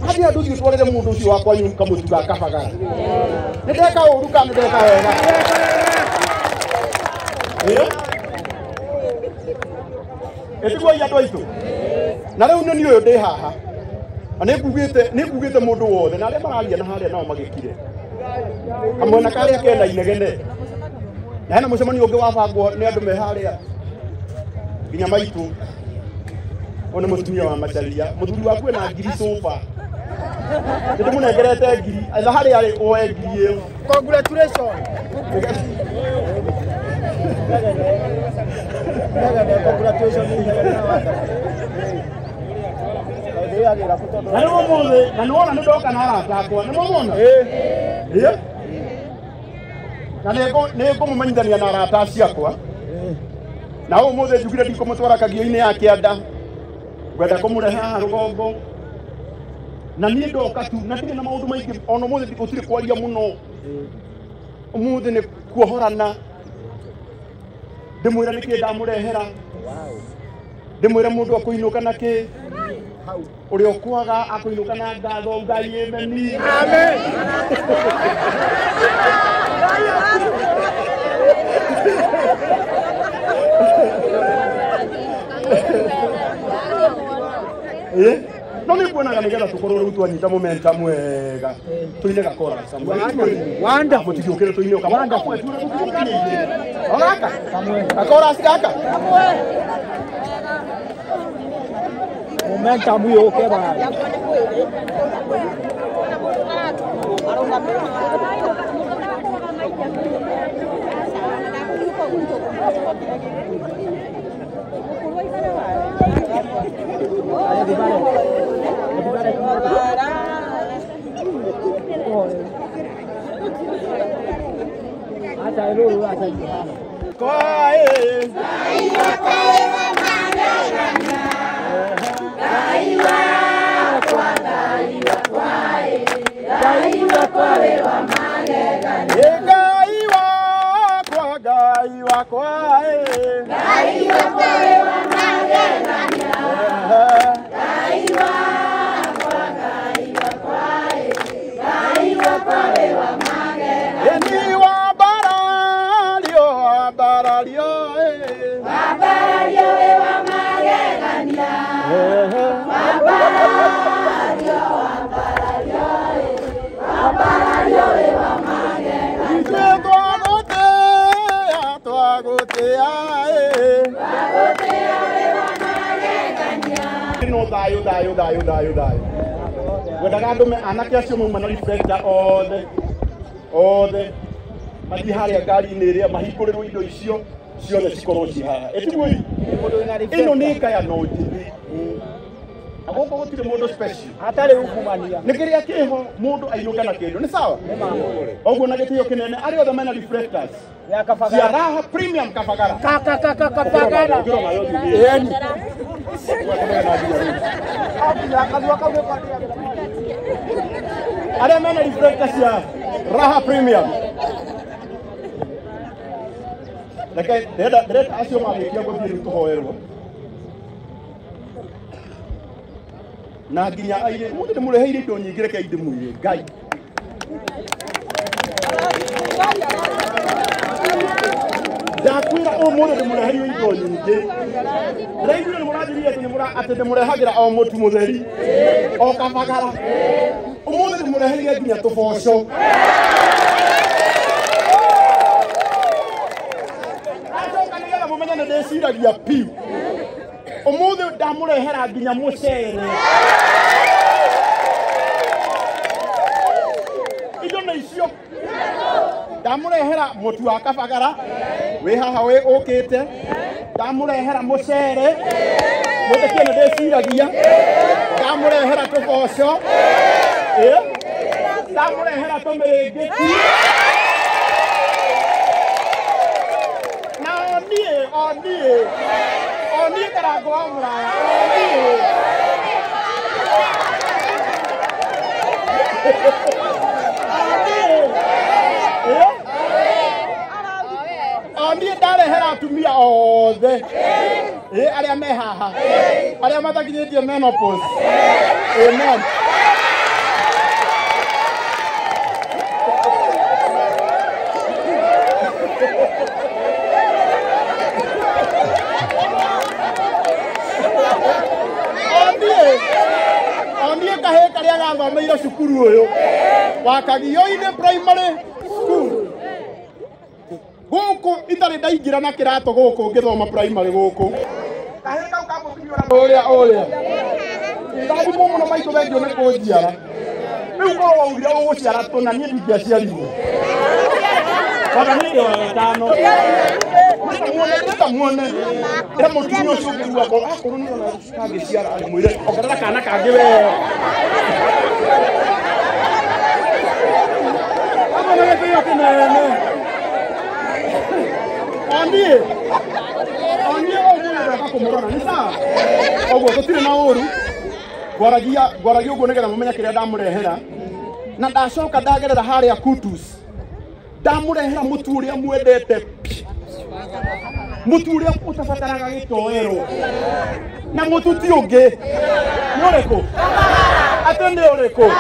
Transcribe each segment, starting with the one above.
Hathi andu thiĩ twarĩre mũndũ ũcio wakwa kamũtu ga Kabagara. Nĩ ndeka ũru kana nĩ ndeka wega? Ĩtiguo andũ aitũ. Na rĩu nĩ niĩ ũyũ ndĩ haha. Na nĩ ngugĩte mũndũ wothe na arĩa mararia na harĩa nao magĩkire. Kamwena karĩa kena inegene. Na hena mũcemanio ũngĩ wabangwo nĩ andũ me harĩa nginya maitũ. Ona mũtumia wa Macharia, mũthuri waku ena ngiri sofa. Nĩ ndĩmũnengerete ngiri, etha harĩa arĩ oe ngiri ĩyo. Congratulations. Congratulations. Na rĩu ũmũthĩ, na nĩwona nĩ ndoka na arata akwa, nĩ mwamona? Ĩĩ. Na nĩ ngũmũmenyithania na arata acio akwa. Na ũmũthĩ njugire ndikũmũtwara kagio-inĩ ya kĩanda. Ngwenda kũmũrehe haha rũgongo. Na niĩ ndoka tu, na ndirĩ na maũndũ maingĩ, ona ũmũthĩ gũtirĩ kwaria mũno. Ũmũthĩ nĩ kuohorana. Ndĩmwĩre nĩkĩ ndamũrehera. Ndĩmwĩre mũndũ akũinũka na kĩ. Ũrĩa ũkwaga akũinũka na ngatho Ngai ameni. Amen. No nĩ kuonaga nĩgetha tũkorwo rĩu twanyita momentum wega. Tũine gakora Samuel. Wonderful. Mũtigĩũkĩre tũine kamwe kamwe tu ũrĩa O gaka. Gakora gaka. Momentum yũke bana. Kwae. Ngai wakwa, Ngai wakwa, Ngai wakwa wa magegania. Ngai wakwa, Ngai wakwa, Ngai wakwa wa magegania. Ni wambarario, wambarario, wambarario wa magegania. Wambarario, wambarario, wambarario wa magegania. No thayũ thayũ thayũ thayũ thayũ. Ngwendaga andũ anake acio mauma na reflector othe othe mathiĩ harĩa ngari-inĩ ĩrĩa mahingũrĩrwo indo icio ciothe cikorwo ci haha. Ĩtiguo ĩno nĩ ngayano njĩthĩ. Na gũkũ gũtirĩ mũndũ special. Hatarĩ ungumania. Nĩ kĩrĩa kĩho mũndũ ainũke na kĩndũ. Nĩ sawa? Ũguo na gĩtĩo kĩnene arĩa othe mena reflectors Ya Kabagara. Cia Raha Premium Kabagara. Kabagara. Ĩni. Arĩa mena reflectors cia Raha Premium. Reke ndĩrenda acio marĩkia gũthiĩ rĩu tũhoerwo. Na nginya airĩ mũndũ ndĩmũreheire indo nyingĩ reke ndĩmwĩre Ngai. Ndakwĩra ũmũthĩ ndĩmũreheire indo nyingĩ. Ndĩraiguire nĩmũranjĩrire atĩ ndĩmũrehagĩra o mũtu mũtheri o Kabagara. Ũmũthĩ ndĩmũreheire nginya tũboco. Acoka nĩgetha mũmenye nĩ ndĩciragia piũ. Ũmũthĩ ndamũrehera nginya mũcere. Indo nĩ icio. Ndamũrehera mũtu wa Kabagara wĩ haha wĩ ũkĩte. Ndamũrehera mũcere. Mwĩtĩkie nĩ ndĩciragia. Ndamũrehera tũboco. Ndamũrehera tũmĩrĩngĩti. Na o niĩ o niĩ o niĩ Karango wa Mũraya o niĩ. O niĩ ndarehera atumia othe arĩa me haha arĩa matakinyĩtie menopause. Amen. Onie kahä karä a gathomeire cukuru å yå wa Kagio-inĩ primary school gũkũ itarĩ ndaingĩra na kĩratũ gũkũ ngĩthoma primary gũkũ kahä kau kamũkinyũra ũrĩa ũrĩa ndathimwo mũno maitũ thengio nĩ kũnjiara rĩu korwo waugire ũgũciara tũna niĩ ndingĩaciarirwo ona niĩ ndĩ wa gatano muone ĩra mũtumia ũcio ũngĩ rĩu akorwo akorwo nĩ ona kangĩciara mwĩre ongerera kana kangĩ we amwe na gĩtĩo kĩnene oniĩ oniĩ ũguo ndoka kũmũrora nĩ sawa ũguo tũtirĩ na ũru ngwaragia ũguo nĩgetha mũmenye kĩrĩa ndamũrehera na ndacoka ndagerera harĩa Kutus ndamũrehera mũtu ũrĩa mwendete mutu uria utabataraga gitoero na mutu ti ungi ni uriku ati ni uriku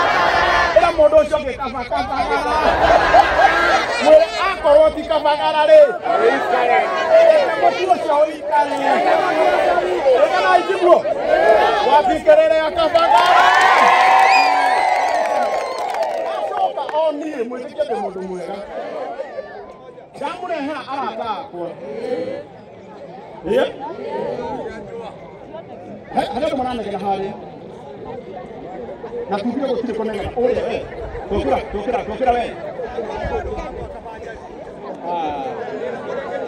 ira mundu ucio ungi kabakabagara mwire akorwo ti kabagara ri reke mutu ucio uikare kana itiguo wabikerere akabagara acoka o nie mwitikie ndi mundu mwega ndamũrehera arata akwa harĩa andũ maranegena harĩa na tugire gũtirĩ kũnegena ũrĩa we tũkĩra tũkĩra tũkĩra we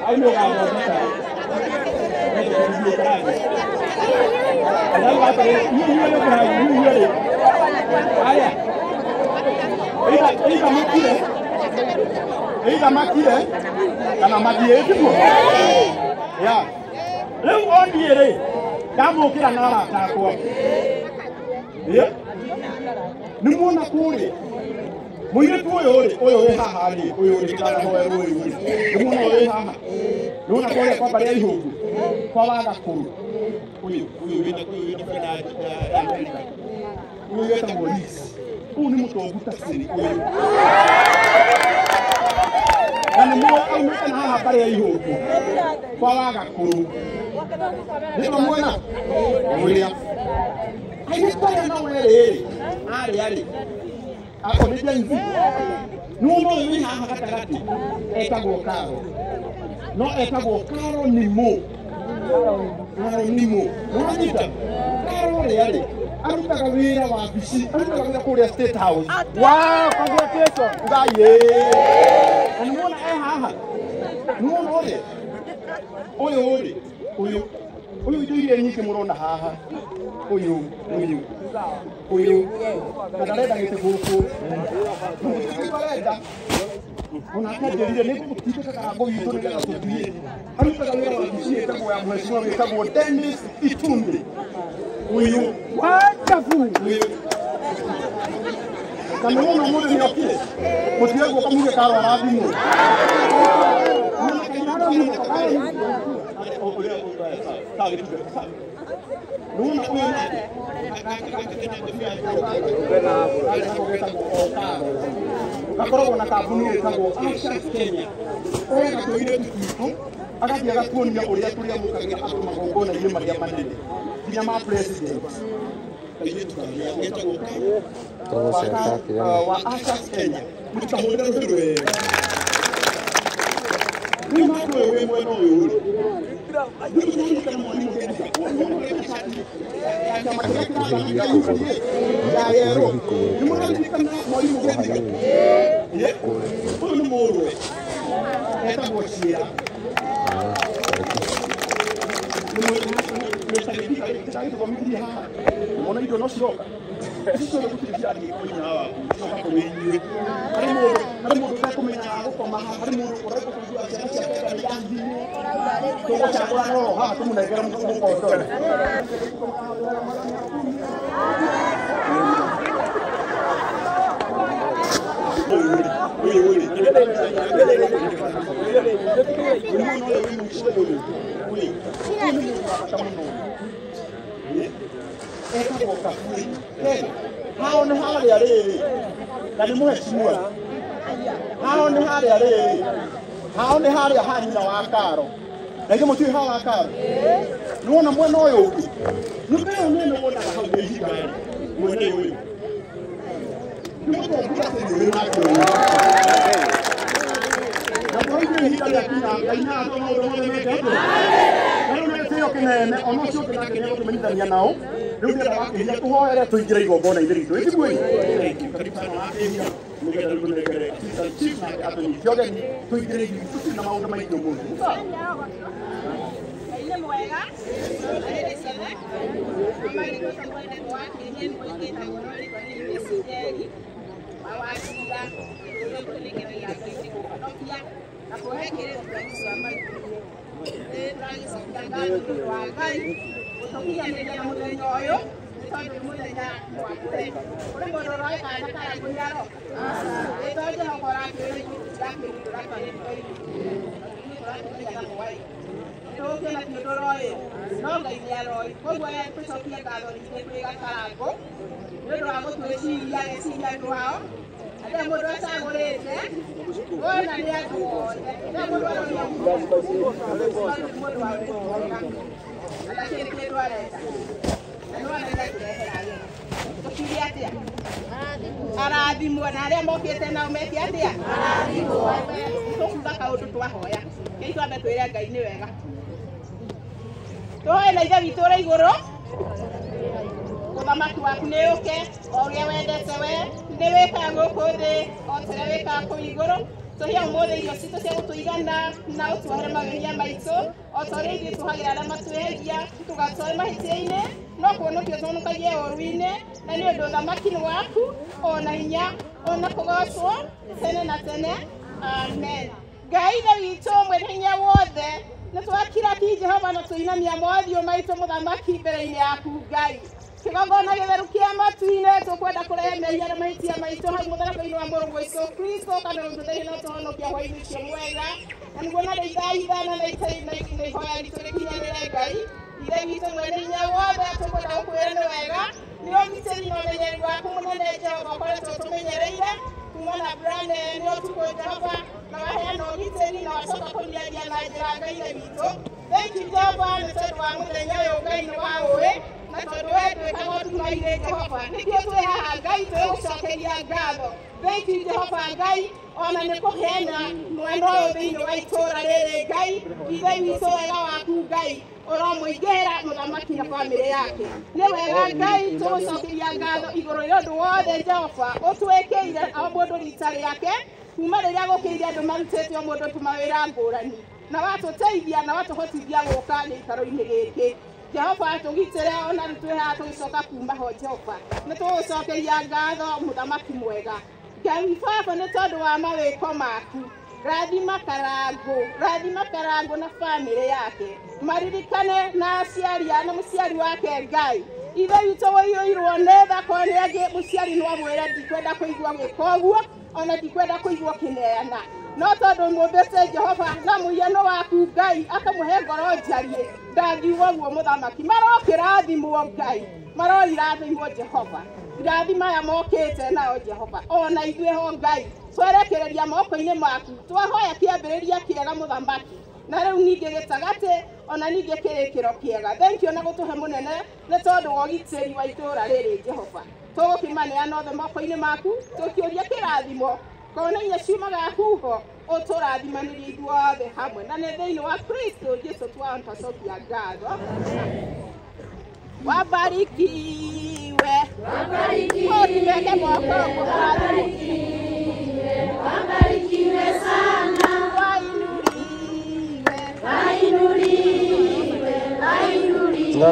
au nĩ ũgathondeka haya either makire either makire kana mathiĩ tiguo ya rĩu oniĩ rĩ ndamũkĩra na arata akwa nĩ muona kũrĩa mũirĩtu ũyũ rĩ ũyũ wĩ haha rĩ ũyũ rĩ ndanahoe rũĩ rĩ nĩ muona ũyũ wĩ haha nĩ muona kũrĩa kwa mbarĩ ya Ihũngũ kwa Wagakũrũ ũyũ ũyũ wĩna bendera ya Amerika ũyũ wĩtagwo Liz ũyũ nĩ mũtongu ta cĩrĩ ũyũ na nĩ muo aumĩte na haha mbarĩ ya Ihũngũ kwa Wagakũrũ nĩ muona ũrĩa airĩtu arĩa nao erĩ rĩ arĩa rĩ akorwo nĩ Gen Z nĩ wona ũyũ wĩ haha gatagatĩ etagwo Karo no etagwo Karo Nimo Karo Nimo nĩwanyita Karo ũrĩa rĩ arutaga wĩra wabici arutaga wĩra kũrĩa State House. Wow, congratulations ngai na nĩ muona e haha nĩ muona ũrĩa ũyũ rĩ ũyũ ũyũ indo iria nyingĩ mũrona haha ũyũ ũyũ ũyũ na ndarenda gĩtĩ gũkũ arenda ona akanjĩrire nĩ ngũmũtindĩka karango gitũ nĩgetha tũthiĩ arutaga wĩra wabici ĩtagwo ya mheshimiwa wĩtagwo Dennis Itumbi ũyũ wonderful ũyũ na nĩ wona ũmũthĩ nĩ okire mũtige guoka muge Karo arathimwo nĩwona ũyũ nake gakoragwo na kambuni ĩtagwo Asha Kenya oyaga tũirĩtu twitũ agathiĩ agatuonia ũrĩa tũrĩamũkagĩra andũ magongona-inĩ marĩa manene nginya ma president kairĩtu karĩa getagwo Karo wa Asha Kenya mũtikahũrĩre rũhĩ rwega rĩu nake ũyũ wĩ mwena ũyũ rĩ ũyũ nĩ mũrũwe etagwo Ciĩra gĩthomithirie haha mona indo no ciroka ici ciothe gũtirĩ cirathiĩ kwĩ nyina waku ciroka kũrĩ inyuĩ harĩ mũndũ ũtekũmenya gũkoma haha harĩ mũndũ ũreka kũigua ciana ciake nĩ irathimwo tũgũcagũra roro haha tũmũnengere mũkondore etagwo Kaburi Hao nĩ harĩa rĩrĩ na nĩ mũheshimiwa. Hao nĩ harĩa rĩrĩ. Hao nĩ harĩa ha nyina wa Karo. Na ithuĩ mũtiũĩ ha wa Karo. Nĩ wona mwena ũyũ ũngĩ. Nyũmba ĩyo nene wonaga hau nĩ ihiga rĩ. Mwena ũyũ ũyũ. Nĩ mũtongoria ũyũ nake ũyũ. Na tũraigua ihinda rĩakinya Ngai nĩ aratũma maũndũ mothe meke atĩa? Na rĩu nĩ gĩtĩo kĩnene ona ũcio ũngĩ nake nĩegũtũmenyithania nao. Rĩu ndĩrenda wakĩhia tũhoere tũingĩre igongona-inĩ ritũ. Ĩtiguĩ? Thank you. Karibu sana wakĩhia. Nĩgetha rĩu tũnengere assistant chief nake atũnyite ũgeni tũingĩre irio tũtirĩ na maũndũ maingĩ ũmũthĩ. Sawa? Nĩ mwega hĩndĩ ciothe amarĩko mwendetwo wa Kenya mwĩkĩte mũno rĩtwa nĩ Mrs. Njeri wa Wachira nĩkĩragia kũhonokia na kũhe kĩrĩro cia maitũ. Nĩ tũragĩcokia ngatho nĩ ũndũ wa Ngai gũtũkinyanĩria mũthenya ũyũ nĩ tondũ nĩ mũthenya mwamũre. Kũrĩ mũndũ ũroĩ kana Karangũ nĩ aroka? Ĩ tondũ Jehova ũrakĩrĩ ũrakĩrindũra tũrakĩmenyaga mũwaĩ tũkĩona ti ũndũ ũroĩ no Ngai nĩ aroĩ. Koguo tũcokie ngatho rĩngĩ kwĩ Gakarangũ nĩ ũndũ wa gũtwĩciria gĩciria andũ ao arĩa mũndũ acagũrĩte ona nĩ andũ othe rĩrĩa mũndũ aroria mũndũ wa mwega na kĩrĩ kĩndũ arenda na nĩ wamenya kũrehera ageni tũkiuge atĩa arathimwo na arĩa mokĩte nao meke atĩa tũkuga kaũndũ twahoya kĩi twambe twĩre Ngai nĩ wega tũhoe na Ithe witũ ũrĩ igũrũ ũthamaki waku nĩ ũke o ũrĩa wendete we nĩ wĩkaga gũkũ thĩ o ta ũrĩa wĩkaga kũu igũrũ tũhe ũmũthĩ irio citũ cia gũtũigana na ũtuohere mawĩhia maitũ o ta ũrĩa ithuĩ tuohagĩra arĩa matwĩhagia tũgatware mahĩtia-inĩ no kũhonokia tũhonokagie ũũru-inĩ na nĩ ũndũ ũthamaki nĩ waku ona hinya ona kũgocwo tene na tene amen. Ngai Ithe witũ mwene hinya wothe nĩ twakira ki Jehova na tũinamia mothiũ maitũ mũthamaki mbere-inĩ yaku Ngai kĩgongona gĩtheru kĩa matu-inĩ tũkwenda kũrehe mehia na mahĩtia maitũ hau mũtharaba-inĩ wa mũrũguo Jesũ Kristo kana ũtũteithie na ũtũhonokia hwaĩ-inĩ ũcio mwega na nĩguo na ithaithana na ihoya ritũ rĩkinyanĩre Ngai Ithe witũ mwene hinya wothe tũkwenda gũkwĩra nĩ wega nĩ ũgitĩri na ũmenyereri waku mũnene Jehova ũkoretwo ũtũmenyereire kuma na mbura nene ũtukũ Jehova na waheana ũgitĩri na wacoka kũniaria na njĩra Ngai Ithe witũ. Thank you Jehova nĩ tondũ wa mũthenya ũyũ Ngai nĩ wa ũĩ na tondũ we ndwĩkaga ũtumaire Jehova nĩkĩo twĩ haha Ngai twĩgũcokeria ngatho. Thank you Jehova Ngai ona nĩ kũheana mwena ũyũ thĩinĩ wa itũũra rĩrĩ Ngai Ithe witũ wega waku Ngai ũromũingĩra mũthamaki na bamĩrĩ yake nĩ wega Ngai tũgũcokeria ngatho igũrũ rĩa ũndũ wothe Jehova ũtwĩkĩire o mũndũ rita rĩake kuma rĩrĩa gũkĩire andũ marutĩte o mũndũ tũmawĩra ngũrani na watũteithia na watũhotithia gũka gĩikaro-inĩ gĩkĩ Jehova tũgitĩre ona rĩu twĩ haha tũgĩcoka kuma ho Jehova nĩ tũgũcokeria ngatho mũthamaki mwega Ngai Baba nĩ tondũ wa mawĩko maku rathima Karangũ na bamĩrĩ yake maririkane na aciari na mũciari wake Ngai Ithe witũ ũiyũirwo nĩ tha korwo nĩ angĩ mũciari no amwĩre ndikwenda kũigua gwĩka ũguo ona ndikwenda kũigua ũkĩneana no tondũ mũmbĩte Jehova na mũhiano waku Ngai akamũhe ngoro njariĩ ndangiuga ũguo mũthamaki marokĩrathimwo Ngai maroirathimwo Jehova irathima aya mokĩte nao Jehova ona ithuĩ ho Ngai twerekereria moko-inĩ maku twahoya kĩambĩrĩria kĩega mũthamaki na rĩu ningĩ gĩtagatĩ ona ningĩ kĩrĩkĩro kĩega. Thank you na gũtũhe mũnene nĩ tondũ wa ũgitĩri wa itũũra rĩrĩ Jehova tũgũkĩmaneana othe moko-inĩ maku tũkĩũria kĩrathimo kona inya ciumaga huho ũtũrathimanĩrie ithuothe hamwe na nĩ thĩinĩ wa Kristo Jesu twacokia ngatho. Wabarikiwe wabarikiwe moko wabarikiwe sana wainuliwe wainuliwe wainuliwe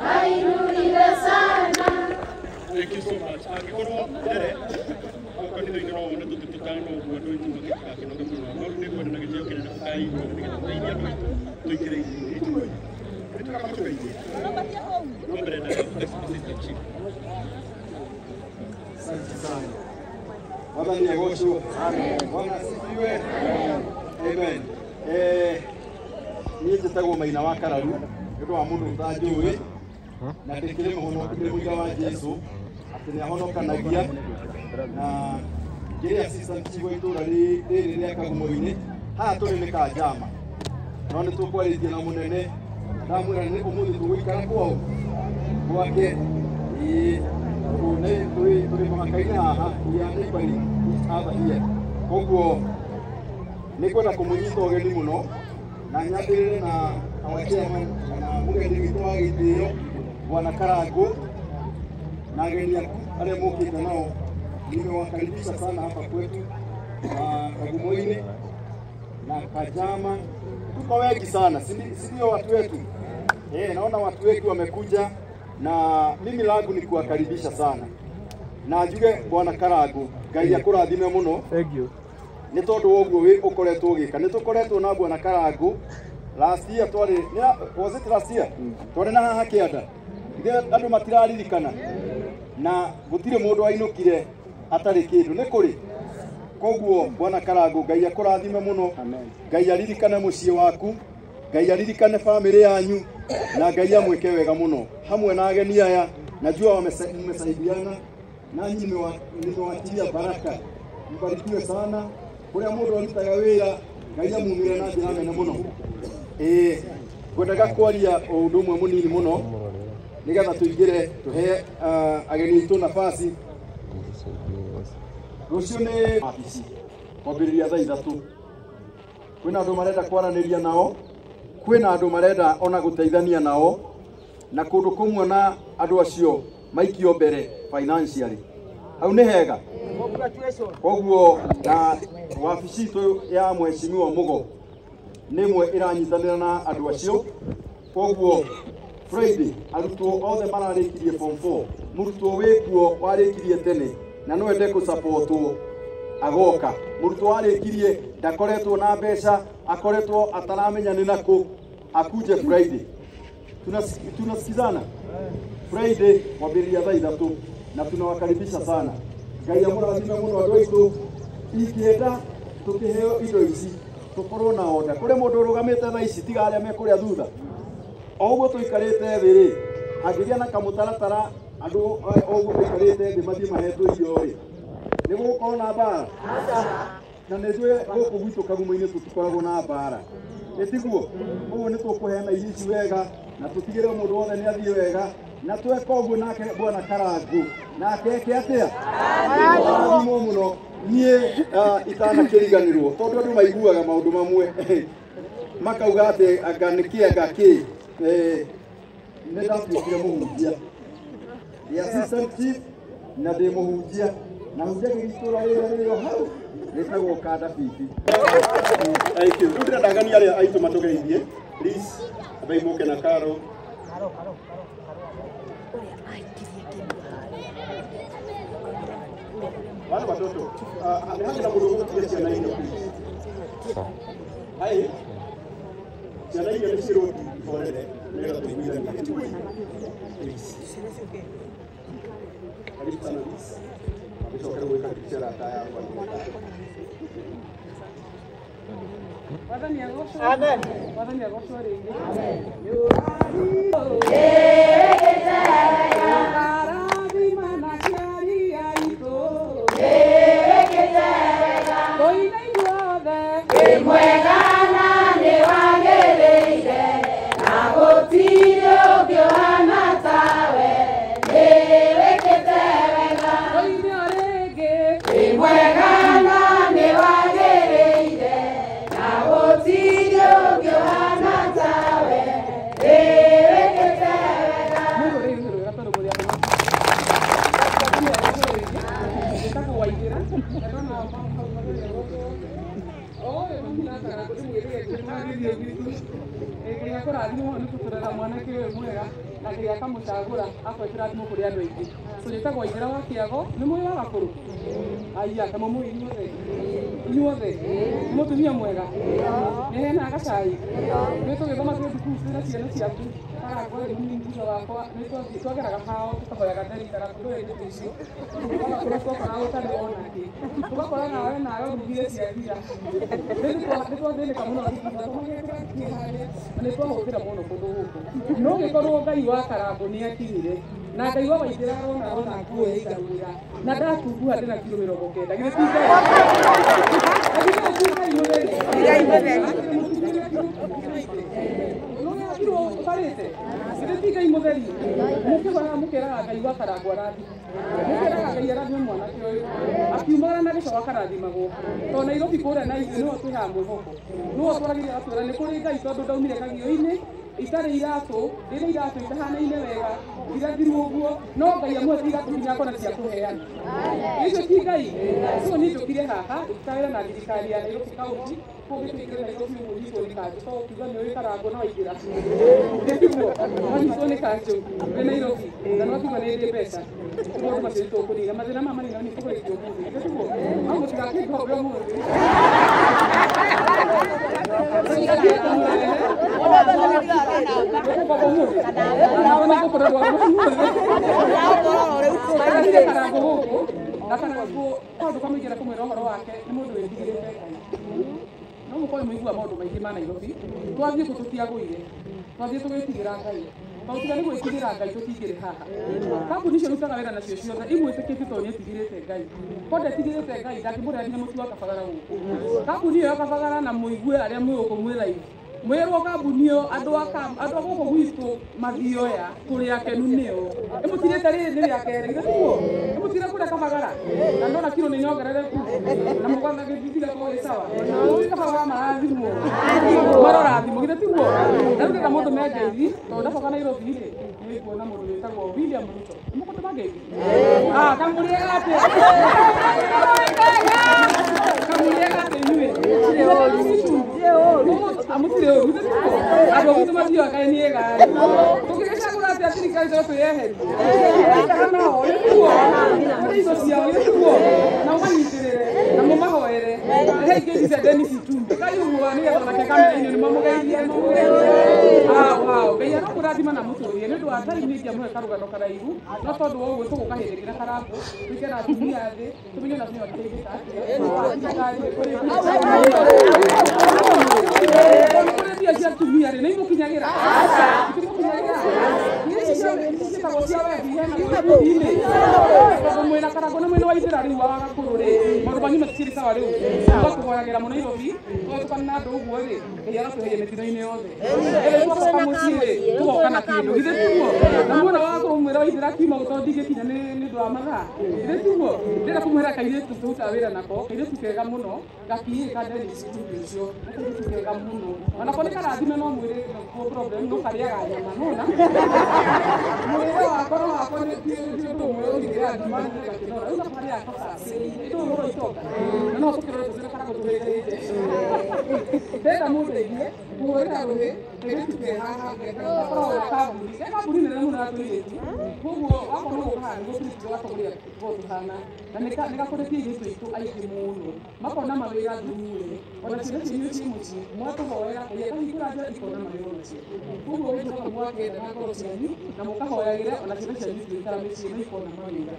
wainuliwe sana. Thank you so much. Angĩkorwo mbere kanitha-inĩ wona tũtitano ũguo andũ aitũ matikakenoge mũno no rĩu nĩngwenda na gĩtĩo kĩnene ũkai igũrũ nĩgetha tũteithie andũ aitũ tũingĩre irio-inĩ. Nĩtũkaga matũgeithie no mbere na assistant chief. Asante sana. Bwana agocwo. Bwana asifiwe. Amen. Niĩ njĩtagwo Maina wa Kararu nĩ ũndũ wa mũndũ ũtanjũĩ na ndĩkĩrĩ mũhonoku ndĩ mũira wa Jesũ Atĩ nĩ ahonokanagia na ngĩrĩ assistant chief wa itũra rĩrĩ rĩa Kagumo-inĩ. Haha tũrĩ nĩ Kanjama, no nĩ tũkwarĩtie na mũnene, ndamwĩra nĩ ũmũthĩ tũgũikara kwao gwake. Ĩĩ, tondũ nĩ tũrĩ mũhaka-inĩ haha, we are neighboring each other here. Koguo nĩ ngwenda kũmũnyita ũgeni mũno na nyambĩrĩre na our chairman kana mũgeni witũ wa gĩtĩo Bwana Karangũ na ageni aku arĩa mũkĩte nao. Nimewakaribisha sana hapa kwetu Kagumoini na Kajama. Tuko wengi sana, si ndio watu wetu? Naona watu wengi wamekuja na mimi langu ni kuwakaribisha sana. Na njuge Bwana Karangũ, Ngai akũrathime mũno. Thank you. Nĩ tondũ wa ũguo wĩ ũkoretwo ũgĩka. Nĩ tũkoretwo na Bwana Karangũ last year twarĩ, was it last year? Twarĩ na haha kĩanda. Ithe andũ matiraririkana. Na gũtirĩ mũndũ wainũkire atarĩ kĩndũ, nĩ kũrĩ. Koguo Bwana Karangũ, Ngai akũrathime mũno. Ngai aririkane mũciĩ waku, Ngai aririkane famĩlĩ yanyu, na Ngai amwĩke wega mũno hamwe na ageni aya. Najua mmesaidiana nanyi, nimewatilia baraka. Mbarikiwe sana. Kũrĩa mũndũ arutaga wĩra, Ngai amumĩre na njĩra nene mũno. Ngwendaga kwaria ũndũ ũmwe mũnini mũno nĩgetha tũingĩre tũhe ageni aitũ nafasi. Rũciũ nĩ wabici kwambĩrĩria thaa 3. Kwĩna andũ marenda kwaranĩria nao, kwĩna andũ marenda ona gũteithania nao, na kũndũ kũmwe na andũ acio maikio mbere financially. Hau nĩ hega. Koguo na wabici itũ ya Mheshimiwa Mugo nĩ ĩmwe ĩranyitanĩra na andũ acio. Koguo Friday arutwo othe mararĩkirie form 4, mũrutwo wĩkuo warĩkirie tene na no ende gũsapotwo agoka. Mũrutwo warĩkirie ndakoretwo na mbeca, akoretwo ataramenya nĩ nakũ, akuje Friday. Tunasikizana? Friday kwambĩrĩria thaa 3 na tunawakaribisha sana. Ngai amũrathime mũno andũ aitũ. Ingĩenda tũkĩheo indo ici tũkorwo na order. Kũrĩ mũndũ ũrũgamĩte thaa ici tiga arĩa me kũrĩa thutha. O ũguo tũikarĩte thĩ rĩ, hangĩgĩa na kamũtaratara andũ o ũguo maikarĩte thĩ mathiĩ mahetwo irio rĩ, nĩ gũgũkorwo na mbara. Na nĩ njũĩ gũkũ gwitũ Kagumo-inĩ tũtikoragwo na mbara, ĩ tiguo? Ũguo nĩ tũkũheana irio ici wega na tũtigĩrĩre mũndũ wothe nĩ athiĩ wega. Na tweka ũguo nake Bwana Karangũ nake eke atĩa? Arathimwo mũno. Niĩ itanakĩriganĩrwo tondũ andũ maiguaga maũndũ mamwe makauga atĩ anga nĩ kĩ anga kĩ. Nĩ ndatuĩkire mũhunjia, ndĩ assistant chief na ndĩ mũhunjia, na hunjagia itũra rĩrĩa rĩrĩ hau rĩtagwo Kanda Bibi. Thank you. Rĩu ndĩrenda ageni arĩa aitũ matũgeithie. Please, ambai mũke na karo. Wale watoto, nĩ harĩ na mũndũ ũgũtiga ciana irio please. Hai, ciana iria nĩ cirũti ihorere nĩgetha tũiguithanie. Please. Karibu sana please. Gĩcoke gwĩkaribisha rata yakwa. Amen. Wathani agocwo rĩngĩ. Ũkarathima aciari aitũ. Tũine ithuothe. Wĩ mwega na nĩ wagĩrĩire, na gũtirĩ ũngĩ ũhana tawe, nĩ wĩkĩte wega. Tũine o rĩngĩ. Wĩ mwega na nĩ wagĩrĩire, na gũtirĩ ũngĩ ũhana tawe, nĩ wĩkĩte wega. Mũndũ rĩu nĩ rwega tondũ mũrĩ andũ. Njĩtagwo Waithĩra, na ndona hau mageria gũkũ. Ngai akũrathimwo nĩ gũtũrera mwanake ũyũ mwega na Ngai akamũcagũra akoe kĩrathimo kũrĩ andũ aingĩ. So njĩtagwo Waithĩra wa Kĩago, nĩ mũĩ wa Gakũrũ? Aya, ta mũmũĩ inyuothe? Inyuothe? Nĩ mũtumia mwega? Nĩ heanaga gacai? Nĩ tũgĩthoma twĩ thukuru twĩna ciana ciaku, Karangũ arĩ mũnini thutha wakwa, nĩ twageraga hao tũkahoyaga theri Karangũ ndũĩ ndeto icio. Tũgakorwo twakoraga gũtarĩ ona kĩ. Tũgakora nawe nawe ũrugire ciathira. Nĩ twathĩnĩka mũno thukuru na nĩ twahũthĩra mũno kũndũ gũkũ. No gĩkorwo Ngai wa Karangũ nĩ akinyire Na Ngai wa Waithĩra arona ona nguo ĩigarũrĩra na ndatunguha ndĩna kiro 90 githĩ ti Ngai? Githĩ ti Ngai mũtheri? Githĩ ti Ngai mũtheri? Mũkĩhoyaga mũkeraga Ngai wa Karangũ arathime, mũkeraga Ngai arathime mwanake ũyũ akiumagara na gĩcogwa akarathimagwo tondũ Nairobi kũrĩa na ithuĩ nĩho twĩhaga mwĩhoko, nĩho twaragĩria agatwĩra nĩ kũrĩ Ngai tondũ ndaumire kagio-inĩ itarĩ iratũ, ndĩna iratũ itahanaine wega irathiru ũguo, no Ngai amũhete iratũ nginya akona cia kũheana. Icio ti Ngai? So niĩ njũkire haha ndutaga wĩra na thirikari ya Nairobi County, koguo gĩtuĩkire Nairobi ũguo nyitwo nĩ kanjũ, tondũ ũkiuga nĩ ũĩ Karangũ no waingĩra nĩguo wanyitwo nĩ kanjũ wĩ Nairobi na nĩwakiuga nĩ ndĩ mbeca, maũndũ macio nĩtũkũnina mathĩna maya manina nĩ tũkũrĩkia ũmũthĩ, nĩguo no mũtigakĩngombe ũmũthĩ. No mũkorwo mũigua maũndũ maingĩ ma Nairobi twathiĩ kũ tũtiagũire, twathiĩ tũgĩtigĩra Ngai tondũ tiga nĩ gwĩtigĩra Ngai tũtingĩrĩ haha. Kambuni icio rutaga wĩra nacio ciothe imwĩtĩkĩtie tondũ nĩetigĩrĩte Ngai. Ko ndetigĩrĩte Ngai ndangĩmũrehe nginya mũtu wa Kabagara gũkũ. Kambuni ĩyo ya Kabagara na mũigue arĩa mwĩ gũkũ mwĩ live mwĩrwo kambuni ĩyo andũ a gũkũ gwitũ mathioya tũrĩ akenu nĩo. Ĩmũtirĩte rĩrĩ nĩ rĩa kerĩ githĩ tiguo? Ĩmũtirĩte kũrĩa Kabagara na ndona kiro nĩ nyongerereku na mũkona gĩthithira ko gĩ sawa. Gũthiĩ Kabagara marathimwo marorathimwo githĩ tiguo? Na rĩu ndĩrenda mũndũ me ngeithi tondũ ndacoka Nairobi rĩ nĩnguona mũndũ wĩtagwo William Ruto. Nĩmũkũndũma ngeithi? Ah, kamũrĩega atĩa? Kamũrĩega atĩa inyuĩ? Amũtirĩ ũru githĩ tiguo? Andũ a gwitũ matioa kaĩ nĩ ega rĩ. Tũngĩgĩcagũra atĩa thirikari tondũ twĩyeherie? Tũikara nao githĩ tiguo? Kũrĩ indo ciao githĩ tiguo? Na mũmanyitĩrĩre na mũmahoere. Rehei ngeithi cia Dennis Itumbi. Kai ũguo nĩgetha onake kamera-inĩ nĩmamũgeithie nĩmamũgeithie. Wow, Ngai arokũrathima na mũtũrie nĩ ũndũ wa time nĩ ingĩamũhe karũgano karaihu no tondũ wa ũguo tũgũka hĩndĩ ĩngĩ na Karangũ tũikare na atumia thĩ tũmenye ona atumia mangĩteithĩka atĩa. Kũrĩ mbia cia atumia rĩ nĩ imũkinyagĩra? Itimũkinyagĩra? Ici ciĩtagwo cia wendi hena ikundi-inĩ tondũ mwĩna Karangũ na mwĩna Waithĩra rĩu wa Gakũrũ rĩ maũndũ manyu matikĩrĩ sawa rĩu tũgakũhoyagĩra mũno Nairobi tũgĩtukana na andũ ũguo rĩ Ngai agatweheria mĩtino-inĩ yothe. Ĩrĩ twacoka mũciĩ rĩ tũgoka na kĩndũ githĩ tiguo? Na muona wa Gakũrũ mwĩra Waithĩra akiuma gũ tondũ ndingĩkinya nĩ ũndũ wa mathaa githĩ tiguo? Ndĩrenda kũmũhera kairĩtu tũrutaga wĩra nako kairĩtu kega mũno gakiĩ ka Dennis Itumbi ũcio nĩ kairĩtu kega mũno onako nĩ karathime no mwĩrĩ no problem no karĩaga nyama nona mwĩrĩ wakwa no wakwa nĩ ũndũ ũmwe ũngĩrĩa ngima gakĩnora rĩu nako karĩaga kabacĩrĩire ĩndũ ũhoro itonga na no tũkĩrore tũcĩre Karangũ tũhĩtĩte. Ndĩrenda mũndeithie kũhũrĩra rũhĩ kairĩtu ke haha gakoragwo na kambuni ke kambuni nene mũno ya tũirĩtu koguo wakorwo nĩ gũka haha nĩguo tũirĩtu tũgatongoria tũkorwo tũhana na nĩ gakũrĩtie airĩtu aitũ aingĩ mũno makona mawĩra thukuru ona ciana cianyu ciĩ mũciĩ mwatũhoera Ngai akahingũra njĩra ikona mawĩra onacio. Koguo gĩcoka mwakenda na ngoro cianyu na mũkahoyagĩra ona ciana cianyu cigĩikara mĩciĩ na ikona mawĩra.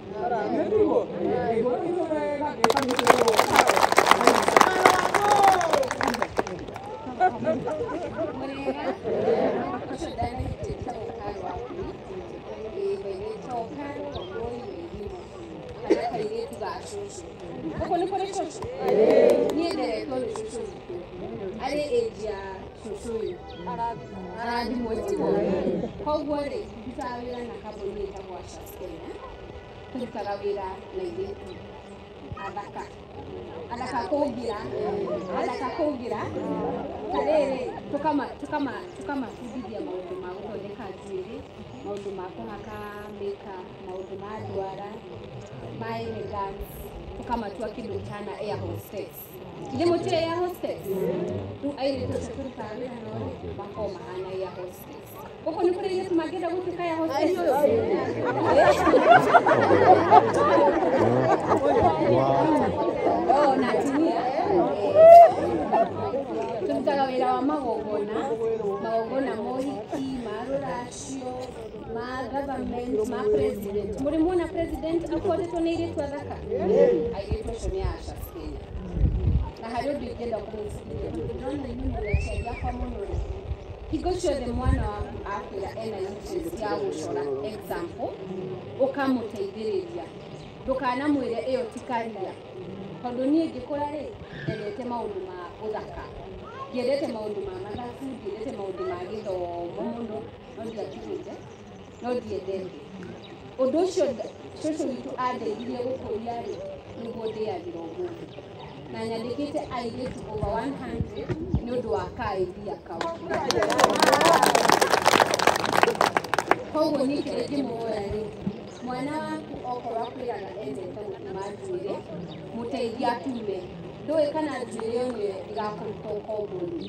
Githĩ tiguo? Ngĩhũra wega ngĩka mũtũrĩre. Gũkũ nĩ kũrĩ cũcũ? Niĩ nderetwo nĩ cũcũ witũ arĩ age ya cũcũ ũyũ arathimwo tiguo? Koguo rĩ ndutaga wĩra na kambuni ĩtagwo Ashas Kenya, tũrutaga wĩra na airĩtu athaka athaka kũngira athaka kũngira ta rĩrĩ tũkamabundithia maũndũ ma gũthondeka njuĩrĩ, maũndũ ma kũhaka makeup, maũndũ ma ndwara, ma elegance, tũkamatua kĩndũ kĩhana air hostess. Githĩ mũtiũĩ air hostess? Rĩu airĩtu acio tũrutaga wĩra nao rĩ makoragwo mahana air hostess. Gũkũ nĩ kũrĩ airĩtu mangĩenda gũtuĩka air hostess? Oh, na atumia tũrutaga wĩra wa magongona, magongona ma ũhiki, ma rũracio, ma government, ma president. Mũrĩ muona president abuatĩtwo nĩ airĩtu athaka? Airĩtu acio nĩ a Ashas Kenya. Na harĩ ũndũ ingĩenda kũmũbundithia tondũ ndĩrona inyuĩ mũrĩ aciari akwa mũno rĩ Hingo ciothe mwana waku akwĩra ena interest ya gũcora, example, ũkamũteithĩrĩria. Ndũkanamwĩre ĩyo ti career. Tondũ niĩ ngĩkũra rĩ, ndendete maũndũ ma ũthaka. Ndiendete maũndũ ma mathabu, ndiendete maũndũ ma gĩthomo mũno, no ndiakinyĩte, no ndiendete. Ũndũ ũcio cũcũ witũ andeithirie gũkũria rĩ, nĩguo ndĩagĩra ũmũthĩ. Na nyandĩkĩte airĩtu over 100 nĩ ũndũ wa ka idea kau. Koguo niĩ kĩrĩa ingĩmũhoya rĩ, mwana waku okorwo akwĩraga endete gũtuma njuĩrĩ, mũteithie atume. Ndũĩ kana njuĩrĩ ĩyo nĩyo ĩgakũruta ũkombo-inĩ.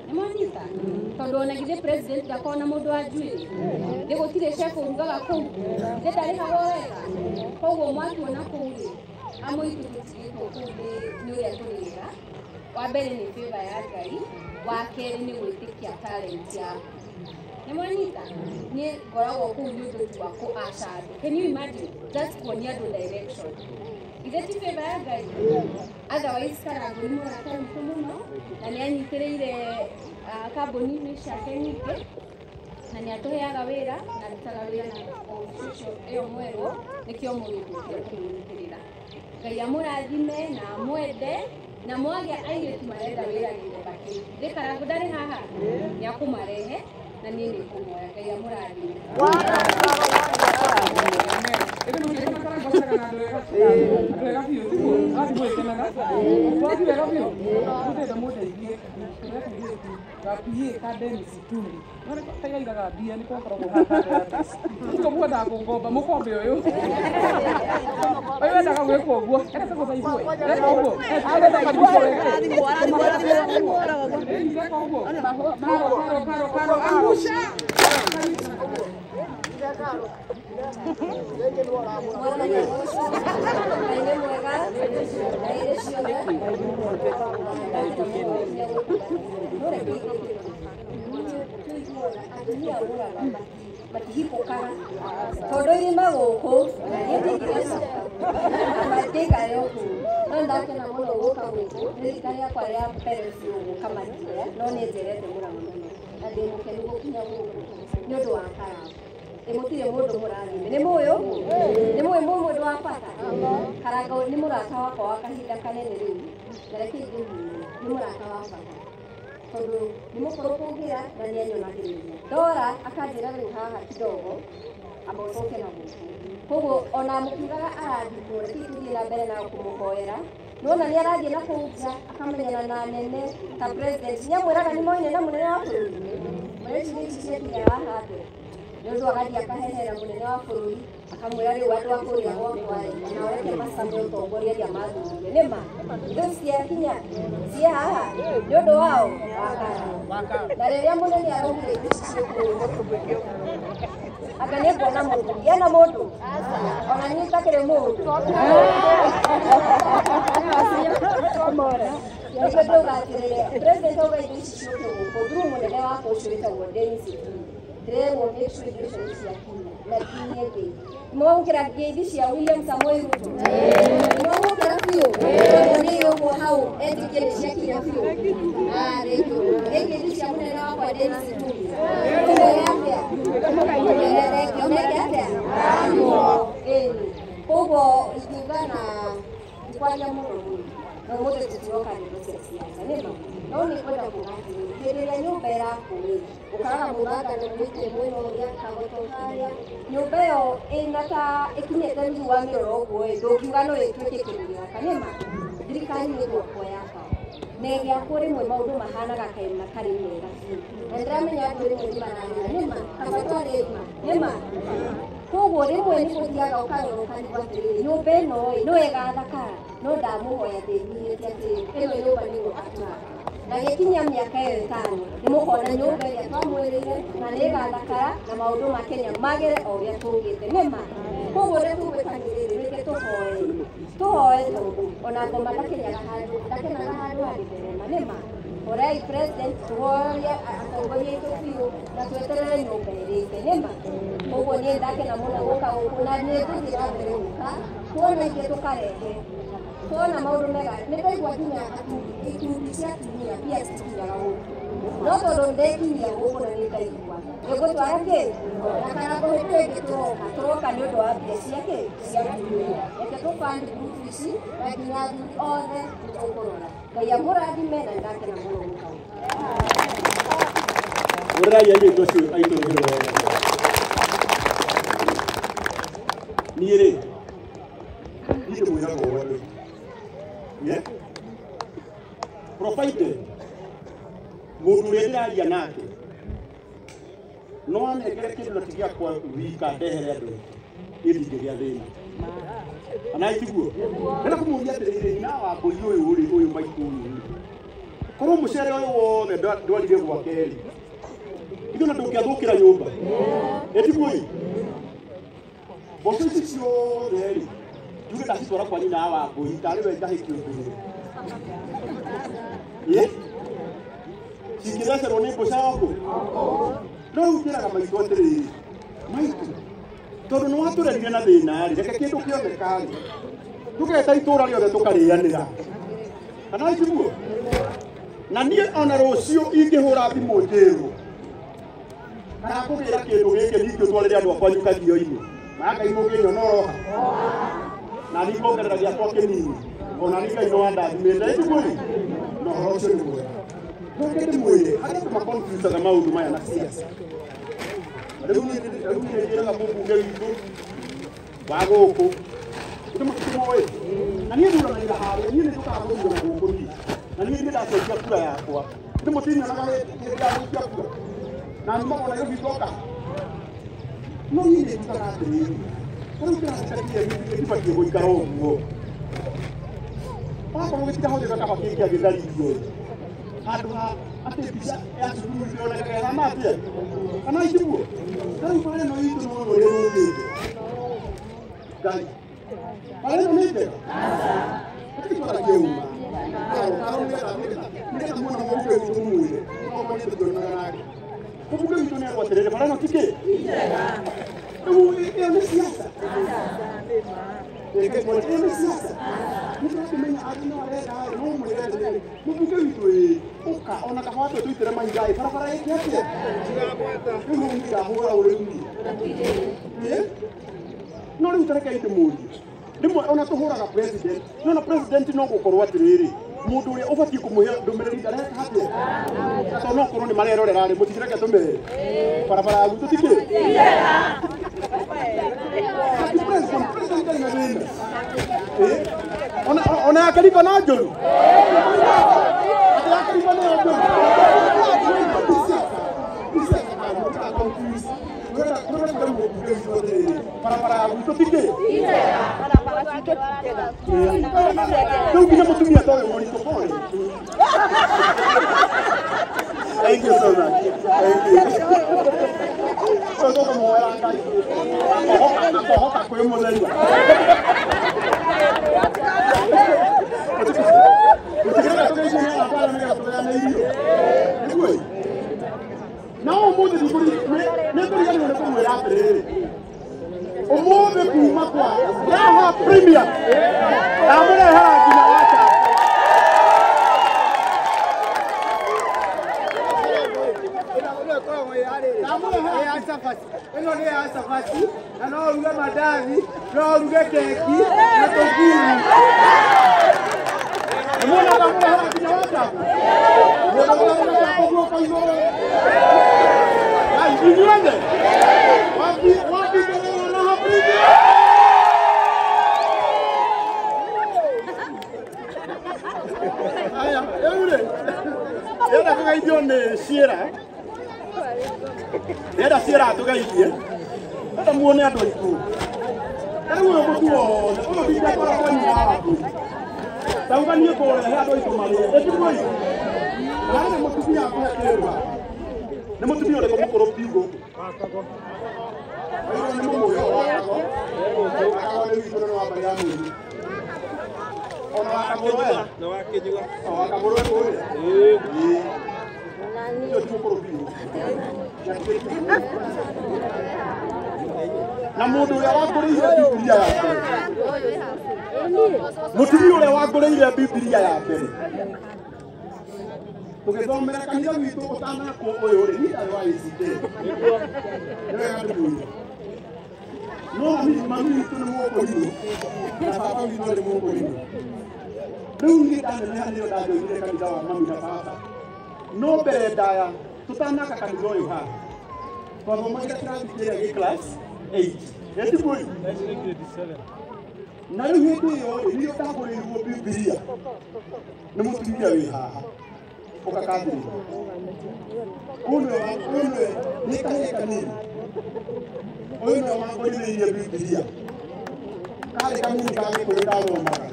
Nĩ mwanyita? Tondũ ona githĩ president ndakoragwo na mũndũ wa njuĩrĩ? Nĩ gũtirĩ chef ũrugaga kũu? Githĩ ndarĩhagwo wega? Koguo mwatuona kũu rĩ, amwe itũ tũtigĩtwo kũu nĩ ũrĩa tũrĩega. Wa mbere nĩ favor ya Ngai, wa kerĩ nĩ gwĩtĩkia talent yaku. Nĩ mwanyita? Niĩ ngoragwo kũu nĩ ũndũ tu wa kũ-usher andũ. Can you imagine? Just kuonia andũ direction. Ithe ti favor ya Ngai? Otherwise Karangũ nĩ mũrata witũ mũno na nĩ anyitĩrĩire kambuni-inĩ ciake nyingĩ na nĩ atũheaga wĩra na arutaga wĩra na ũcio ĩyo mwerũ nĩkĩo mũgĩtũkire kũmũnyitĩrĩra. Ngai amũrathime na amwende na mwagĩa airĩtu marenda wĩra gĩthemba kĩu. Githĩ Karangũ ndarĩ haha? Nĩ akũmarehe na niĩ nĩ ngũmoya. Ngai amũrathime. Tondũ irima gũkũ niĩ ndingĩgĩcoka ndĩikare o kũu no nĩndakena mũno gũka gũkũ nĩ rita rĩakwa rĩa mbere biũ gũka Mathioya no nĩ njerete Mũrang'a mũno na ndĩ mũkenu gũkinya gũkũ nĩ ũndũ wa Karangũ. Ĩ mũtirĩ mũndũ mũrathime nĩ mũĩ ũguo nĩ mũĩ mwĩ mũndũ wa bata. Karangũ nĩ mũrata wakwa wa kahinda kanene rĩu na reke ngũmwĩre nĩ mũrata wa bata tondũ nĩ mũkũrũ kũngĩra na nĩ anyonagĩrĩria ndora akanjĩra rĩu haha kidogo amba ũcoke na gũkũ. Koguo ona mũkiugaga arathimwo reke tũthiĩ na mbere na kũmũhoera nĩwona nĩ arathiĩ na kũu nja akamenyana na anene ta president nĩamwĩraga nĩ moine na mũnene wa bũrũri mũnene ici nĩ ici ciakinya haha mbere nĩ ũndũ agathiĩ akahehera mũnene wa bũrũri akamwĩra rĩu andũ a kũrĩa gwakwa rĩ onao reke macame ũtongoria arĩa mathurire nĩ ma ithuĩ ciakinya ciĩ haha nĩ ũndũ wao wa Karangũ. Na rĩrĩa mũnene araugire indo ici ciĩ anga nĩ nguona mũndũ ngĩona mũndũ ona niĩ itakĩrĩ mũndũ nĩguo ndauga atĩrĩrĩ president auga indo ici ciũke gũkũ through mũnene wakwa ũcio wĩtagwo Dennis Itumbi ndĩrerwo make sure indo icio nĩ ciakinya na kinyie ngeithi. Nĩmwamũkĩra ngeithi cia William Samoei Ruto? Nĩmwamũkĩra biũ? Tondũ nĩ ũguo hau etĩkie nĩ ciakinya biũ. Thengiũ mũno. Nĩ ngeithi cia mũnene wakwa Dennis Itumbi. Tũmwĩre atĩa? Tũmwĩre thengiũ. Meke atĩa? Ĩni. Koguo ingiuga na ndikwaria mũno mũno na ũmũthĩ tũtiroka ndeto cia siasa nĩ ma no nĩ ngwenda kuga atĩrĩrĩ hĩndĩ ĩrĩa nyũmba ĩrakwo rĩ ũkaraga mũthanga na mũikie mwena ũrĩa kagoto harĩa nyũmba ĩyo ĩna ta ĩkinyĩte nuthu wa mĩroro ũguo ĩ ndũngiuga no ĩtuĩke kĩndũ gĩaka nĩ ma thirikari nĩ gwakwo yakaga na ĩgĩakwo rĩmwe maũndũ mahanaga kaĩ matarĩ mega biũ na nĩndĩramenya andũ rĩmwe nĩ mararĩra nĩ ma kaba twarĩma nĩ ma koguo rĩmwe nĩ gũthiaga ũkarora ũkarigwo atĩrĩrĩ nyũmba ĩno ĩ no ĩgathakara no ndamũhoya ndĩnyihĩte atĩrĩrĩ ĩno nyũmba nĩ gwaka tũraka na gĩkinya mĩaka ĩyo ĩtano nĩ mũkona nyũmba ĩrĩa twamwĩrĩire na nĩ ĩgathakara na maũndũ ma Kenya magĩre o ũrĩa tũgĩte nĩ ma koguo ũrĩa tũgwĩka nĩ rĩrĩ reke tũhoe tũhoe tondũ ona ngoma ndakenyaga handũ ndakenaga handũ hangĩtherema nĩ ma horai president tũhoe atongoria aitũ biũ na tweterere nyũmba ĩrĩke nĩ ma koguo niĩ ndakena mũno gũka gũkũ na nĩ ngũthiĩ na mbere gũka Tuona ingĩ tũkarehe. Tuona maũndũ mega. Nĩ ndaigua nginya ikundi cia atumia pia citikinyaga gũkũ. No tondũ ndekinyia gũkũ na nĩ ndaigua. Nĩngũtwara kĩ? Na Karango hĩndĩ ĩyo ĩngĩ tũroka. Tũroka nĩ ũndũ wa mbia cia kĩ? Cia atumia. Reke tũband group ici na nginya athuri othe nĩtũkũrora. Ngai amũrathime na nĩndakena mũno gũka gũkũ. Hũrĩrai airĩtu acio aitũ rũhĩ wega. Niĩ rĩ, niĩ ndĩmwĩraga ũũ andũ aitũ. Yeah? Provided mũndũ ũrĩa ndĩraria nake no anengere kĩndũ na ti gĩakwa wika ndehere andũ aitũ, niĩ ndingĩgĩa thĩna. Kana itiguo? Ndĩrenda kũmũria atĩrĩrĩ, nyina wa mbũri ũyũ rĩ, ũyũ maitũ ũyũ rĩ, korwo mũcere ũyũ wothe ndwarire gwake rĩ, ithuĩ na ndũngĩathũkĩra nyũmba. Ĩtiguo ĩ? Mboco ici ciothe rĩ, njuge ndacitwara kwa nyina wa mbũri tarĩ we njahe kĩũndũ-rĩ. Ĩ? Cingĩthecerwo nĩ mbũca yaku? No rĩu njĩraga maitũ atĩrĩrĩ, maitũ, tondũ nĩ watũrerire na thĩna rĩ, reke kĩndũ kĩoneka rĩ, tũgeta itũra rĩothe tũkarĩanĩra. Kana itiguo? Na niĩ ona rũciũ ingĩhũra thimũ njĩrwo kana kũgĩra kĩndũ gĩkĩ ningĩ ũtwarĩre andũ akwa nyukagio-inĩ, na Ngai mũngĩnyona oroha na niĩ ngongerera gĩakwa kĩnini ona niĩ Ngai no andathimĩte itiguo ĩ? Na ũhoro ũcio nĩ mwega. Reke ndĩmwĩre harĩa andũ maconfusaga maũndũ maya na siasa. Rĩu niĩ njĩraga mũmbunge witũ wa gũkũ itũ mũtikĩmoĩ na niĩ thuranagĩra harĩa, niĩ nĩ njũkaga gũthurana gũkũ niĩ na niĩ nĩ ndacenjia kura yakwa. Itũ mũtinyonaga hĩndĩ ya gũikia kura na nyumaga ona Nairobi ndoka. No niĩ nĩ njugaga atĩrĩrĩ, rĩu kĩrathi kĩrĩa gĩtibatiĩ gũikara ũguo. Wakorwo gĩtirahũthĩka kaba kĩngĩagĩtharirio ĩ, handũ ha atĩ mbica ya cukuru ĩronekaga ĩhana atĩa? Kana itiguo? Rĩu bara ĩno itũ no ũrĩa ĩrũgĩte. Ngai. Bara ĩno nĩ njega? Hatirĩ twaragia uma. Karo nĩgetha muona mũmbunge witũ mũmwĩre. Okorwo nĩ tũtionanaga nake. Mũmbunge witũ nĩ erwo atĩrĩrĩ, bara ĩno ti kĩ? Rĩu ĩyo nĩ siasa. Ĩyo nĩ siasa. Nĩ tũrakĩmenya atĩ no arenda ĩ, no mwĩre atĩrĩrĩ, mũmbunge witũ ĩ, ũka ona kaba watwe tũitĩre mahiga ĩ, barabara ĩke atĩa? Rĩu hau niĩ ndahũra ũrĩu niĩ. Ĩ? No rĩu ta rekei ndĩmũrie. Rĩmwe ona tũhũraga president, no na president no gũkorwo atĩrĩrĩ, mũndũ ũrĩa ũbatiĩ kũmũhe ndũmĩrĩri ndareka atĩa? Tondũ no korwo nĩ marerorera rĩ, mũtikĩreke tũmere. Barabara ya gwitũ ti kĩ? Ati president, president ndarĩ na thĩna. Ĩ? Ona ya Keriba na njũru? Ati ya Keriba nĩyo njũru? Barabara ya gwitũ ti kĩ? Rĩu nginya mũtumia ta ũyũ mũritũ pole. Thank you so much. Thank you. Tũkũmũhoera Ngai. Akohoka kwĩ mũthenya. Mũtigĩrĩre tũgeithie nĩ arata nĩgetha tũgayane irio. Nĩguo ĩ? Na ũmũthĩ nĩngũriganĩrwo nĩ kũmwĩra atĩrĩrĩ, ũmũthĩ kuma kwa Raha Premium ndamũrehera nginya WhatsApp. Ĩno nĩ ya cabaci na no ũruge mandathi, no ũruge keki na tũnguru. Nĩmuona ndamũrehera nginya WhatsApp? Mũndũ guoko igũrũ. Ai, inyuothe? Wapi wapi mbere Raha Premium? Aya, rĩu rĩ, ndĩrenda kũgeithio nĩ Ciĩra. Ndĩrenda Ciĩra atũgeithie. Ndĩrenda muone andũ aitũ. Rĩu ũyũ mũtu wothe, ũyũ ndingĩakora kwa nyina wa mbũri. Ndauga niĩ ngũrehe andũ aitũ marĩe. Ĩtiguo ĩ? Na nĩ mũtumia akũhe kĩndũ haha. Nĩ mũtumia ũrĩkũ mũkũrũ biũ gũkũ? Ũyũ nĩ mũmũĩ o wakago. Wakago nĩ witũ na nĩ wa mbarĩ ya Mũini. Ona wakagũrũ we? Na wa Kĩnyua. O wakagũrũ we kũrĩa? Ĩĩ. Ũcio ti mũkũrũ biũ. Na mundu uria wanguriire Biblia ya mbere. Mutumia uria wanguriire Biblia ya mbere. Tugithomera kanitha witũ ũtanakwo ũyũ rĩ, niĩ ndarĩ wa ACK. Nĩ wega ndĩmwĩre. No mami witũ nĩ Mũkũrinũ na baba witũ nĩ Mũkũrinũ. Rĩu niĩ ndaneneha nĩrĩo ndanjoinire kanitha wa mami na baba. No mbere ndaya tũtanaka kanitha ũyũ haha twathomagĩra kĩrathi kĩrĩa gĩ class 8. Ĩtiguo? Na rĩu hĩndĩ ĩyo rĩ, nĩrĩo ndagũrĩirwo Bibilia nĩ mũtumia wĩ haha ũkakambĩrĩria. Ũyũ nĩwe nĩ kahĩĩ kanini. Ũyũ nĩwe wangũrĩrĩirie Bibilia. Karĩ kanini ka Gĩkũyũ ndathomaga.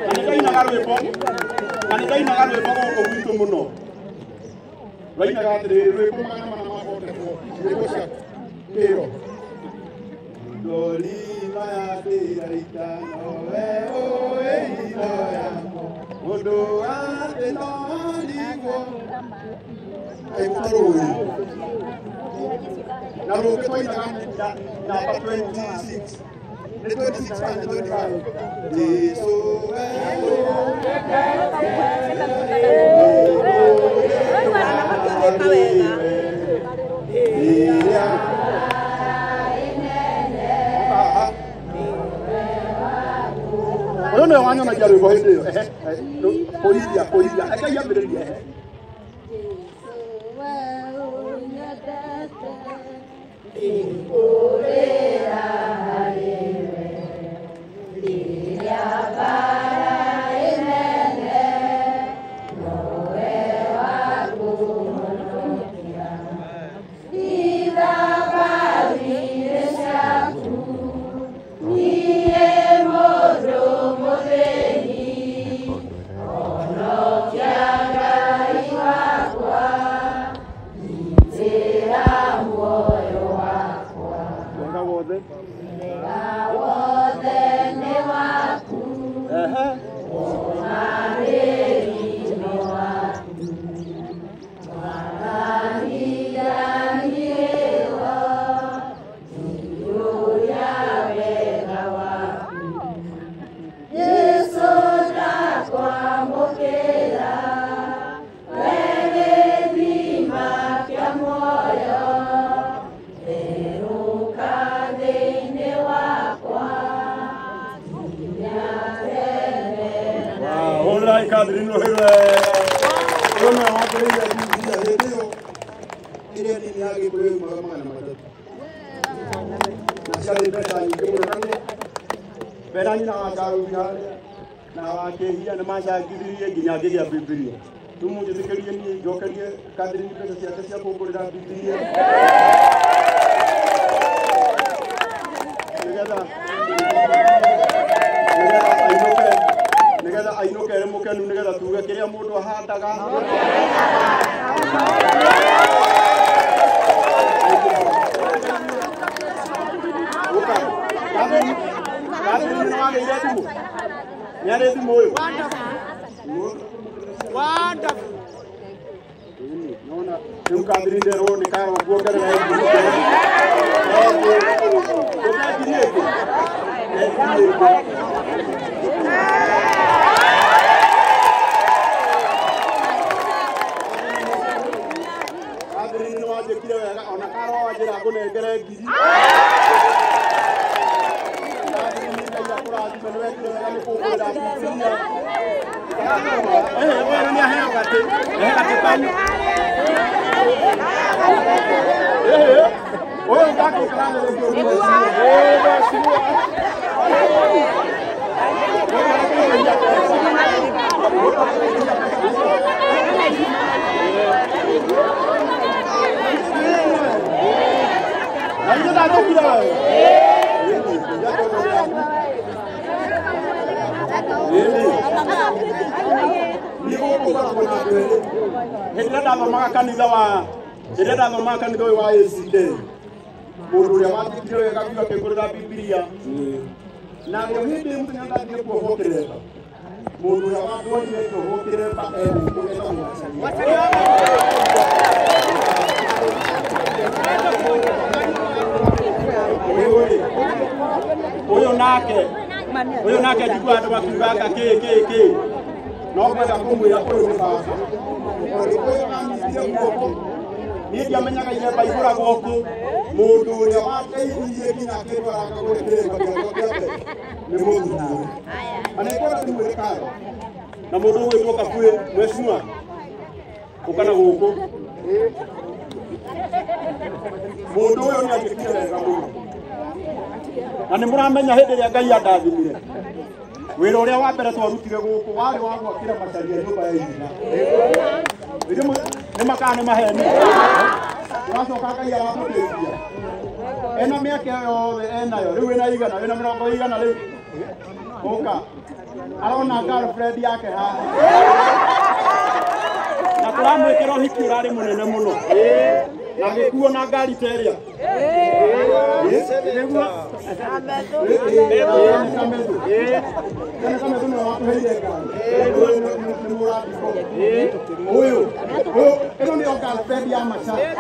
Na nĩndainaga rwĩmbo, na nĩndainaga rwĩmbo gũkũ gwitũ mũno. Rwainaga atĩrĩrĩ, rwĩmbo 444, rwĩmbo cia kĩro. Ndorima ya ndĩraita nowe ũĩ hitho yakwa, mũndũ wa thĩ no arigwo. Kaĩ mũtarũĩ? Na rũngĩ twainaga namba 26. Nĩ 26 kana 25? Jesũ we ũyũ nĩwe wanyonagia rwĩmbo hĩndĩ ĩyo. Ehe, kũhiria kũhiria, reke iambĩrĩrie. Ehe. Na wakĩhia nĩ macangithirie nginya ngĩgĩa Bibilia. Rĩu mũnjĩtĩkĩrie niĩ njokerie Catherine mbeca ciake cia kũngũrĩra Bibilia. Nĩgetha ainũke, nĩgetha ainũke arĩ mũkenu, nĩgetha tuge kĩrĩa mũndũ ahandaga. Ũka, Catherine, Catherine nĩ wagĩire thimũ? Nĩ arĩ thimũ ũyũ? Wonderful. Nona rĩu Catherine nderwo nĩ karo kuongerera ngiri. Ngiri ĩngĩ. Ngiri ĩngĩ. Catherine nĩ wanjĩkire wega ona karo wanjĩra ngũnengere ngiri. Catherine Ngai akũrathime nĩ wekire wega nĩ kũngũrĩra Bibilia. Ũyũ nĩ aheo gatĩ, ehe gatĩ kanyu. Ũyũ ndakũkara rĩngĩ Na ithe ndathũkire we. Niĩ gũkũ ngoragwo na andũ erĩ. Hĩndĩ ĩrĩa ndathomaga kanitha wa hĩndĩ ĩrĩa ndathomaga kanitha ũyũ wa ACK, mũndũ ũrĩa wanjĩkire wega biũ akĩngũrĩra Bibilia na rĩo hĩndĩ ĩyo mũthenya ndathiĩ kuohwo kĩremba, mũndũ ũrĩa wandwarire kuohwo kĩremba e gũkũ etagwo Wacharia. Uyu nake njigua andu makiugaga ki ki ki no ngwenda kumwira uyu ni baba uyu anyitire guoko niĩ ndiamenyaga iremba igũragwo kũ mũndũ ũrĩa wandeithirie nginya akĩndwara ngagũre kĩremba gĩakwa kĩa mbere nĩ mũthuri ũyũ na nĩngwenda ndĩmwĩre kando na mũndũ ũgwĩtwo Kabuĩ mheshimiwa ũka na gũkũ mũndũ ũyũ nĩ anjĩkire wega mũno na nĩ mũramenya hĩndĩ ĩrĩa Ngai andathimire wĩra ũrĩa wa mbere twarutire gũkũ warĩ wa gwakĩra Macharia nyũmba ya ihiga nĩ makaa nĩ maheni ũracoka Ngai aramũteithia ena mĩaka ĩyo yothe enayo rĩu ĩna igana ĩna mĩrongo igana rĩu ũka arona girlfriend yake haha na tũramwĩkĩra ũhiki ũrarĩ mũnene mũno na gĩkuo na ngari ta ĩrĩa ũyũ ĩno nĩyo girlfriend ya Macharia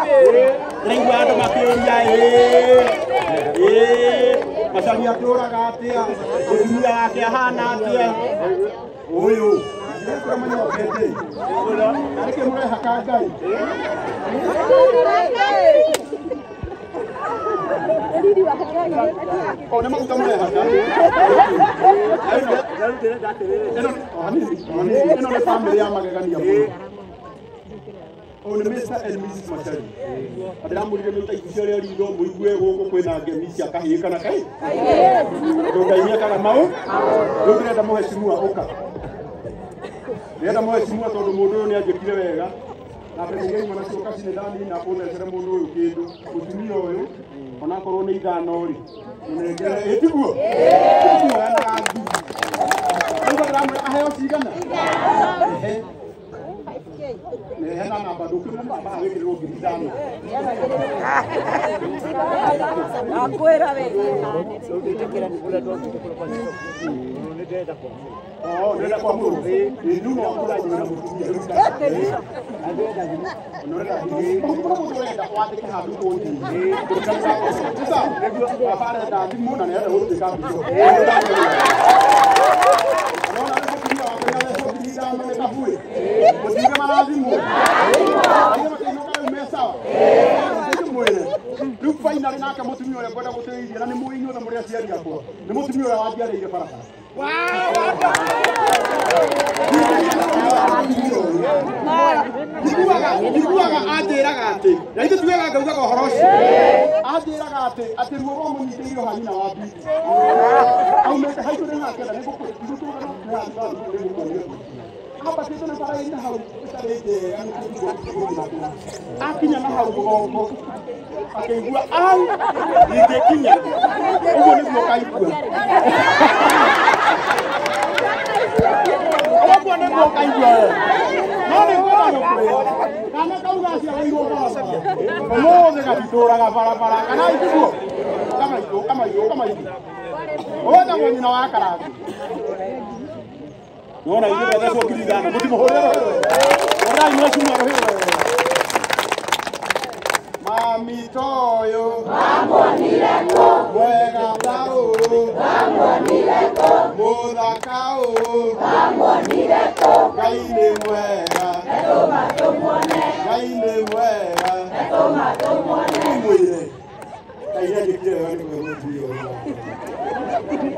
ndĩraigua andũ makĩũria Macharia atũraga atĩa mũtumia wake ahana atĩa ũyũ ndĩramanyokete nĩkĩ mũrehaka Ngai o nĩ maguta mũrehaka ĩno nĩ bamĩrĩ ya magegania mũno ũyũ nĩ Mr. and Mrs. Macharia na ndĩramũrire mũtaicio rĩa ritho mũigue gũkũ kwĩna ngemi cia kahĩĩ kana kahĩĩ tondũ Ngai nĩekaga maũ rĩu ndĩrenda mũheshimiwa ũka ndĩrenda mũheshimiwa tondũ mũndũ ũyũ nĩanjĩkire wega na mbeca iria imwe nacio kaci nĩ ndanina kũnecere mũndũ ũyũ kĩndũ mũtumia ũyũ onakorwo nĩ ithano rĩ mũnengere ĩ tiguo tiguo enaga ngiri rĩu ndĩramwĩra aheo cigana ehe hena namba ndũkĩrwo namba wĩkĩrĩrwo ngiri ithano Akwĩra we ndĩrenda kwamũrwo rĩu no kũranyuĩra mũtumia rĩu ũrenda wandĩke handũ ũnjĩire baba arenda thimũ na nĩarenda gũtuĩka mbisho nona nĩ mũtumia wakwa nĩarehwo ngiri ithano nĩ Kabuĩ mũtinge marathimwo aige makĩinũka rĩu me sawa ndĩmwĩre rĩu finally nake mũtumia ũrĩa ngwenda gũteithia na nĩ mũĩ inyuothe mũrĩ aciari akwa nĩ mũtumia ũrĩa wanjiarĩire barabara njiguaga anjĩraga atĩ na ithuĩ tugaga ngaugaga ũhoro ũcio anjĩraga atĩ atĩ ruo rwa mũnyitĩrĩirwo ha nyina wa Bibi aumĩte haitũ nĩ hakenda nĩ ambatĩte na bara-inĩ hau ĩtarĩ njega akinya na hau mũgongo akĩigua au ingĩkinya ũguo nĩguo kaigua ũguo nĩguo kaigua no nĩ ngwenda gũkwĩra kana kau gaciarĩirwo barabara ũmũthĩ gatitũraga barabara kana itiguo kamaitũ kamaitũ kamaitũ ũgwetagwo nyina wa Karangũ nona ithuĩ twathecwo ngiri ithano mũtimũhũrĩre rũhĩ mheshimiwa rũhĩ mami toyũ Wamwonire kũ? Mwega ta ũũ Wamwonire kũ? Mũthaka ũũ Wamwonire kũ? Ngai nĩ mwega Etũma tũmuone Ngai nĩ mwega Etũma tũmuone Mwĩre Ngai nĩanjĩkire wega nĩ kũhe mũtumia ũyũ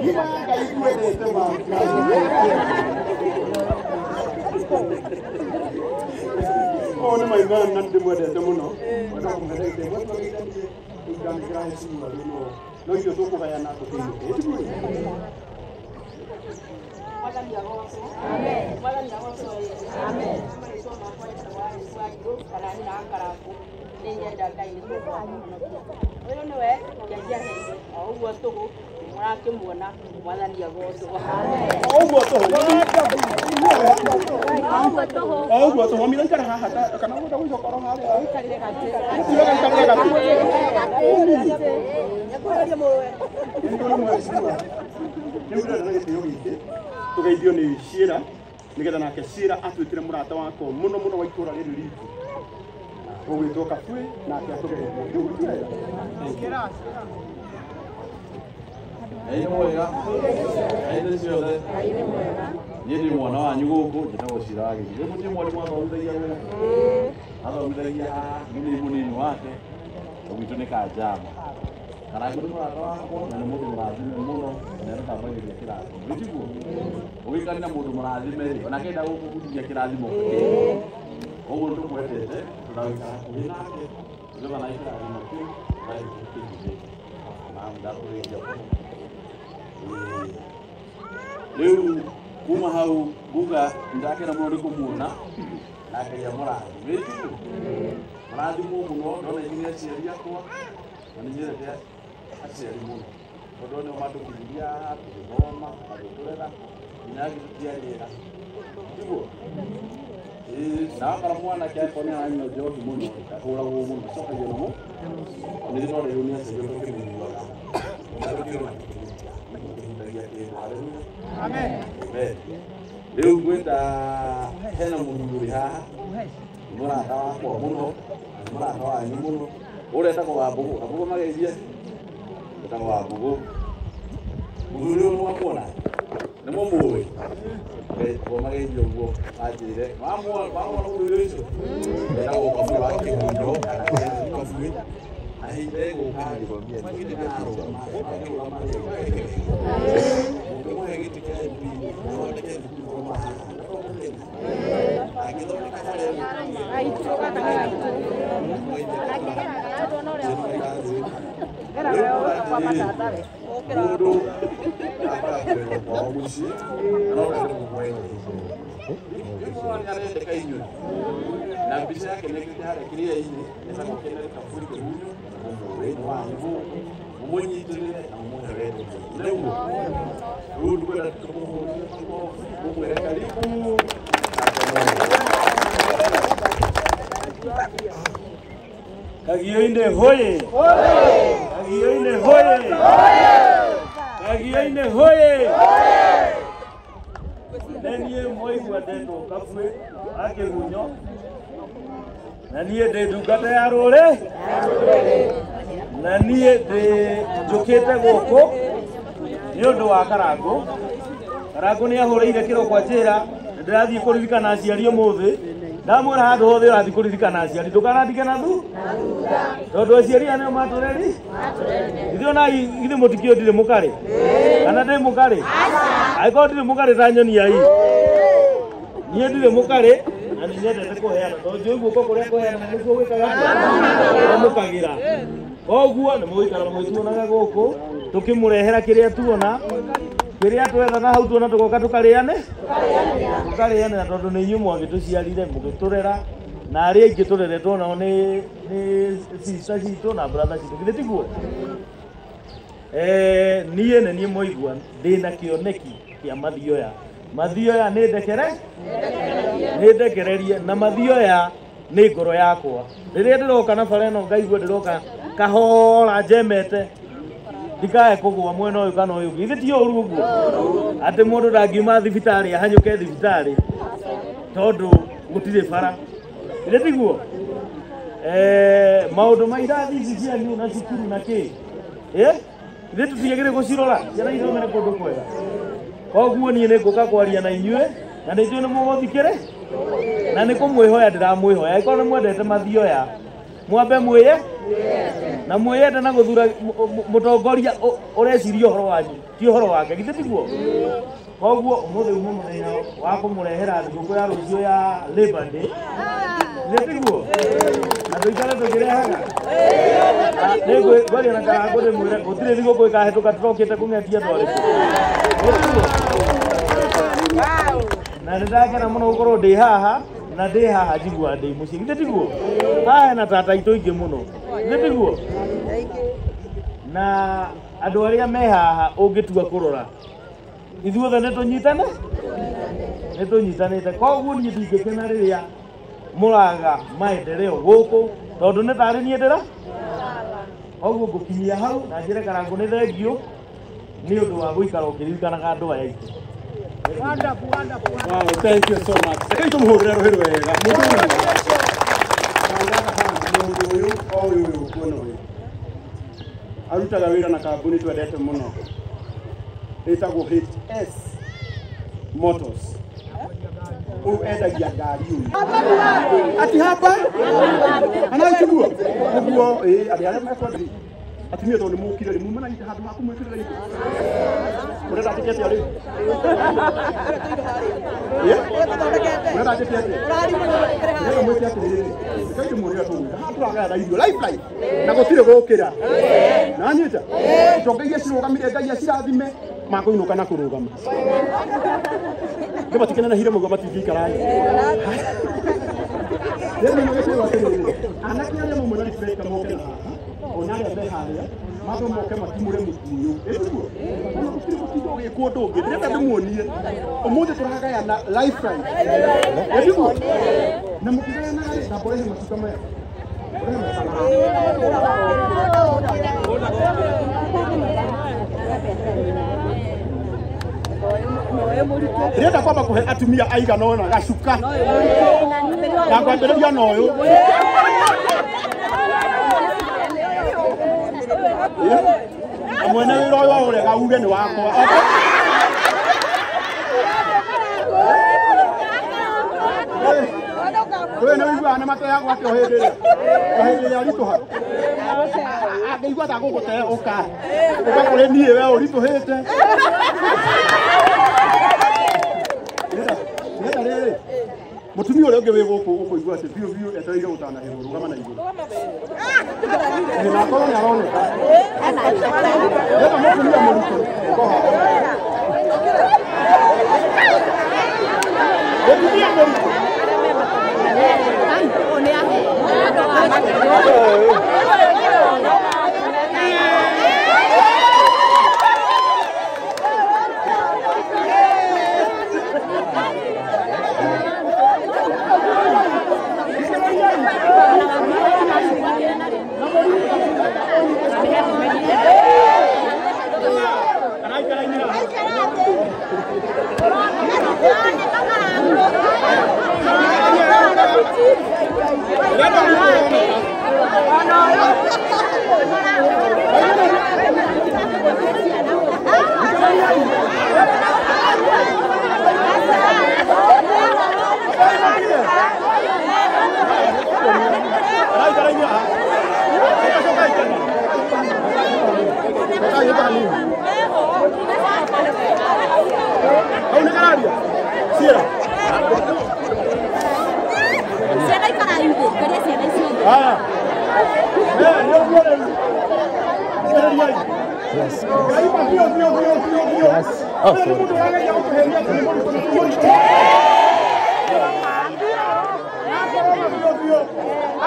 Ima Ngai ngwendete ma Ũyũ nĩ maimana na nĩndĩmwendete mũno wenda kũmũhe ndagĩka ĩmwe tũgeithanie rĩu ndanengera heshima rĩu no irio tũkũgayana tũkĩinũke ĩtiguĩ Mwathani agocwo. Amen. Mwathani agocwo rĩngĩ. Amen. Marĩtwa makwa njĩtagwo Alice Wanjiru kana nyina wa Karangũ. Nĩ nyenda Ngai nĩ tondũ wa kũhonokia. Ũyũ nĩwe Ngai aheire o ũguo tũhũ mũrakĩmuona. Mwathani agocwo. Amen. O ũguo tũhũ. O ũguo tũhũ. Mira ikara haha kana ũgwenda gũcoka oro harĩa. Ũikarĩre gatĩ. Ũkiuga gaikarĩre gatĩ. Nĩ mheshimiwa. Rĩu ndĩrenda na gĩtĩo gĩkĩ tũgeithio nĩ Ciĩra nĩgetha nake Ciĩra atuĩkire mũrata wakwa mũno mũno wa itũũra rĩrĩ ritũ ũgwĩtwo Kabuĩ nake atũgeithie. Rĩu ti wega? Thank you. Ngai nĩ mwega hĩndĩ ciothe. Niĩ ndĩ mwana wanyu gũkũ njĩtagwo Cira wa Gĩthiĩ. Rĩu mũtirĩ mwarimũ athomithagia gũkũ, athomithagia haha, niĩ nĩ mũnini wake, gwitũ nĩ Kanjama. Karangũ nĩ mũrata wakwa na nĩ mũndũ mũrathime mũno na nĩatũtambagĩria kĩrathimo. Nĩ tiguo? Ũgĩikania na mũndũ mũrathime rĩ, onake enda gũkũhunjia kĩrathimo kĩu. Koguo nĩ tũmwendete, tũragĩikara hakuhĩ nake nĩgetha na kĩrathimo kĩu gagĩkĩhunjie. Na ndakũgeithia mũno. Rĩu kuma hau nguga ndakena mũno nĩ kũmuona na Ngai amũrathime. Nĩ tiguo? Mũrathimwo mũno, ndona inyuĩ nĩ aciari akwa na nĩ nyendete aciari mũno tondũ nĩo mandũkinyirie haha tũgĩthoma magĩtũrera nginya gĩtũtiarĩ ega. Tiguo? Na wakora mwanake akorwo nĩ aranyua njohi mũno ahũragwo mũno acokagio na nĩ twarerirwo nĩ aciari tũkĩmĩnyuaga na tũkĩhutagia kĩndũ. Haleluya. Amen. Rĩu ngwenda hena mũthuri ũrĩ haha nĩ mũrata wakwa mũno na nĩ mũrata wanyu mũno ũrĩa etagwo Wambũgũ. Wambũgũ mageithie. Etagwo Wambũgũ. Mũthuri ũyũ nĩmwamuona? Nĩ mũmũĩ? Ngo mageithie ũguo anjĩre. Wamwona mũthuri ũcio? Etagwo Kabui wa Kĩhundo kana Kabui. Na hinda ĩgũka rĩ, nĩarũgama akĩrũgama rĩ, mũngĩmũhe gĩtĩ kĩa MP athondeke thukuru kuma haha angĩthondeka bara ĩno mũndũ ambaga kwendwo kwao mũciĩ na no wende kũmwenda rĩu nĩarendeka inyuĩ na mbica yake nĩkĩte harĩa kĩrĩa-inĩ etagwo Kenneth Kaburi Kĩgunyo mũmũĩ nĩ wanyu gũkũ mũmũnyitĩrĩre na mũmũhe wendo mũingĩ nĩguo rĩu ndĩkwenda tũmũhũrĩre makobi mũmwĩre karibu. Kagio-inĩ hoye! Kagio-inĩ hoye! Kagio-inĩ hoye! Nĩ niĩ mwaigua ndetwo Kabui wa Kĩgunyo na niĩ ndĩ ndungata ya rũrĩ na niĩ ndĩ njũkĩte gũkũ nĩ ũndũ wa Karangũ. Karangũ nĩ ahũrĩire kĩroko anjĩra ndĩrathiĩ kũririkana aciari ũmũthĩ. Ndamwĩra handũ hothe ũrathiĩ kũririkana aciari ndũkanandige na tondũ aciari aya nĩo matũreri ithuĩ ona ithuĩ mũtikĩũĩ ndirĩ mũkarĩ kana ndĩ mũkarĩ angĩkorwo ndirĩ mũkarĩ ta nyoni ai niĩ ndirĩ mũkarĩ na nĩ nyendete kũheana tondũ njũĩ guoko kũrĩa kũheana nĩkuo gwĩkaga kwamũkagĩra. Koguo nĩ mũgũikara mũgĩtuonaga gũkũ tũkĩmũrehera kĩrĩa tuona kĩrĩa twetha na hau tuona tũgoka tũkarĩane na tondũ nĩ inyuĩ mwagĩtũciarire mũgĩtũrera na arĩa aingĩ tũreretwo nao nĩ sister citũ na brother citũ githĩ tiguo? Niĩ nĩ niĩ mwaigua ndĩna kĩoneki kĩa Mathioya. Mathioya nĩ ndekere nĩ ndekererie na Mathioya nĩ ngoro yakwa. Rĩrĩa ndĩroka na bara ĩno ngaigua ndĩroka kahora njemete ndikae kũgũa mwena ũyũ kana ũyũ ũngĩ. Githĩ ti ũru ũguo atĩ mũndũ ndangiuma thibitarĩ ahanyũke thibitarĩ tondũ gũtirĩ bara. Githĩ tiguo? Maũndũ ma irathi ici cianyu na cukuru na kĩ ithuĩ tũtiagĩrĩire gũcirora ciana ithomere kũndũ kwega. Koguo niĩ nĩ ngũka kwaria na inyuĩ na nĩ njũĩ nĩ mũgũthikĩrĩ na nĩ kũmwĩhoya ndĩramwĩhoya angĩkorwo nĩ mwendete Mathioya mwambe mwĩye na mwĩyende na gũthura mũtongoria ũreciria ũhoro wanyu ti ũhoro wake githĩ tiguo? Koguo ũmũthĩ uma mũthenya wa kũmũrehera thigũkũ ya rũciũ ya Labor Day githĩ tiguo? Na tũikare tũkĩrehaga nĩ ngwaria na Karangũ ndĩmwĩre gũtirĩ thigũkũ ĩkahĩtũka tũrokĩte kũng'etia andũ arĩkũ. Na nĩ ndakena mũno gũkorwo ndĩ haha na ndĩ haha njiguaga ndĩ mũciĩ githĩ tiguo? Haha hena tata aitũ aingĩ mũno githĩ tiguo? Na andũ arĩa me haha ũngĩtua kũrora ithuothe nĩ tũnyitane nĩ tũnyitanĩte. Koguo niĩ ndingĩkena rĩrĩa mũraga maendeleo gũkũ tondũ nĩ tarĩ niĩ ndĩra. Koguo ngũkinyia hau na njĩre Karangũ nĩ thengiũ nĩ ũndũ wa gũikara ũkĩririkanaga andũ aya aitũ. Wonderful, wonderful. Wow, thank you so much. Reke tũmũhũrĩre rũhĩ rwega. Mũndũ ũyũ o ũyũ ũyũ kuona ũyũ arutaga wĩra na kambuni twendete mũno. Ĩtagwo HS Motors. Ũyũ endagia ngari ũyũ. Ati hapa? Anaitiguo? Ũguo ĩ andũ arĩa mekwendia atumia tondũ nĩ mũkire rĩ muma na handũ ha kũmwĩkĩrĩra indo. Ũrenda njĩke atĩa rĩu? Ũrenda njĩke atĩa? Ndĩrenda mwĩke atĩrĩrĩ, rekei ndĩmwĩre ũrĩa tũgwĩka. Haha tũragayana irio live live na gũtirĩ gũkĩra. Nanyita? Itonga iria cirũgamire Ngai acirathime makũinũka na kũrũgama. Nĩ matikenanahire mũguo matingĩikara thĩ. Rĩu nĩ gĩkwĩrwo atĩrĩrĩ, anake arĩa mauma na reflector moke na haha, ona arĩa me harĩa, mambe moke matimũre mũtu ũyũ. Ĩtiguo? Ona gũtirĩ gũtinda ũgĩkwo ũndũ ũngĩ. Ndĩrenda ndĩmuonie. Ũmũthĩ tũragayana live live. Ĩtiguo? Na mũkĩgayanaga rĩ, ndamba ũrehe macuka maya. Ũrehe macuka. Ndĩrenda kwamba kũhe atumia aigana ũna gacuka na ngwambĩrĩria na ũyũ. Na mwene wĩra ũyũ aũrega uge nĩ wakwa. Ũyũ nĩ ũiguaga nĩ mateagwo atĩ o hĩndĩ ĩrĩa o hĩndĩ ĩrĩa aritũha angĩigua ta gũgũte ũka ũka kũrĩ niĩ we ũritũhĩte. Ndĩrenda rĩrĩ mũtumia ũrĩa ũngĩ wĩ gũkũ ũkũigua atĩ biũ biũ etereire gũtanahĩrwo rũgama na igũrũ. Na akorwo nĩ aroneka. Ndĩrenda mũtumia mũritũ ũka haha. Mũtumia mũritũ.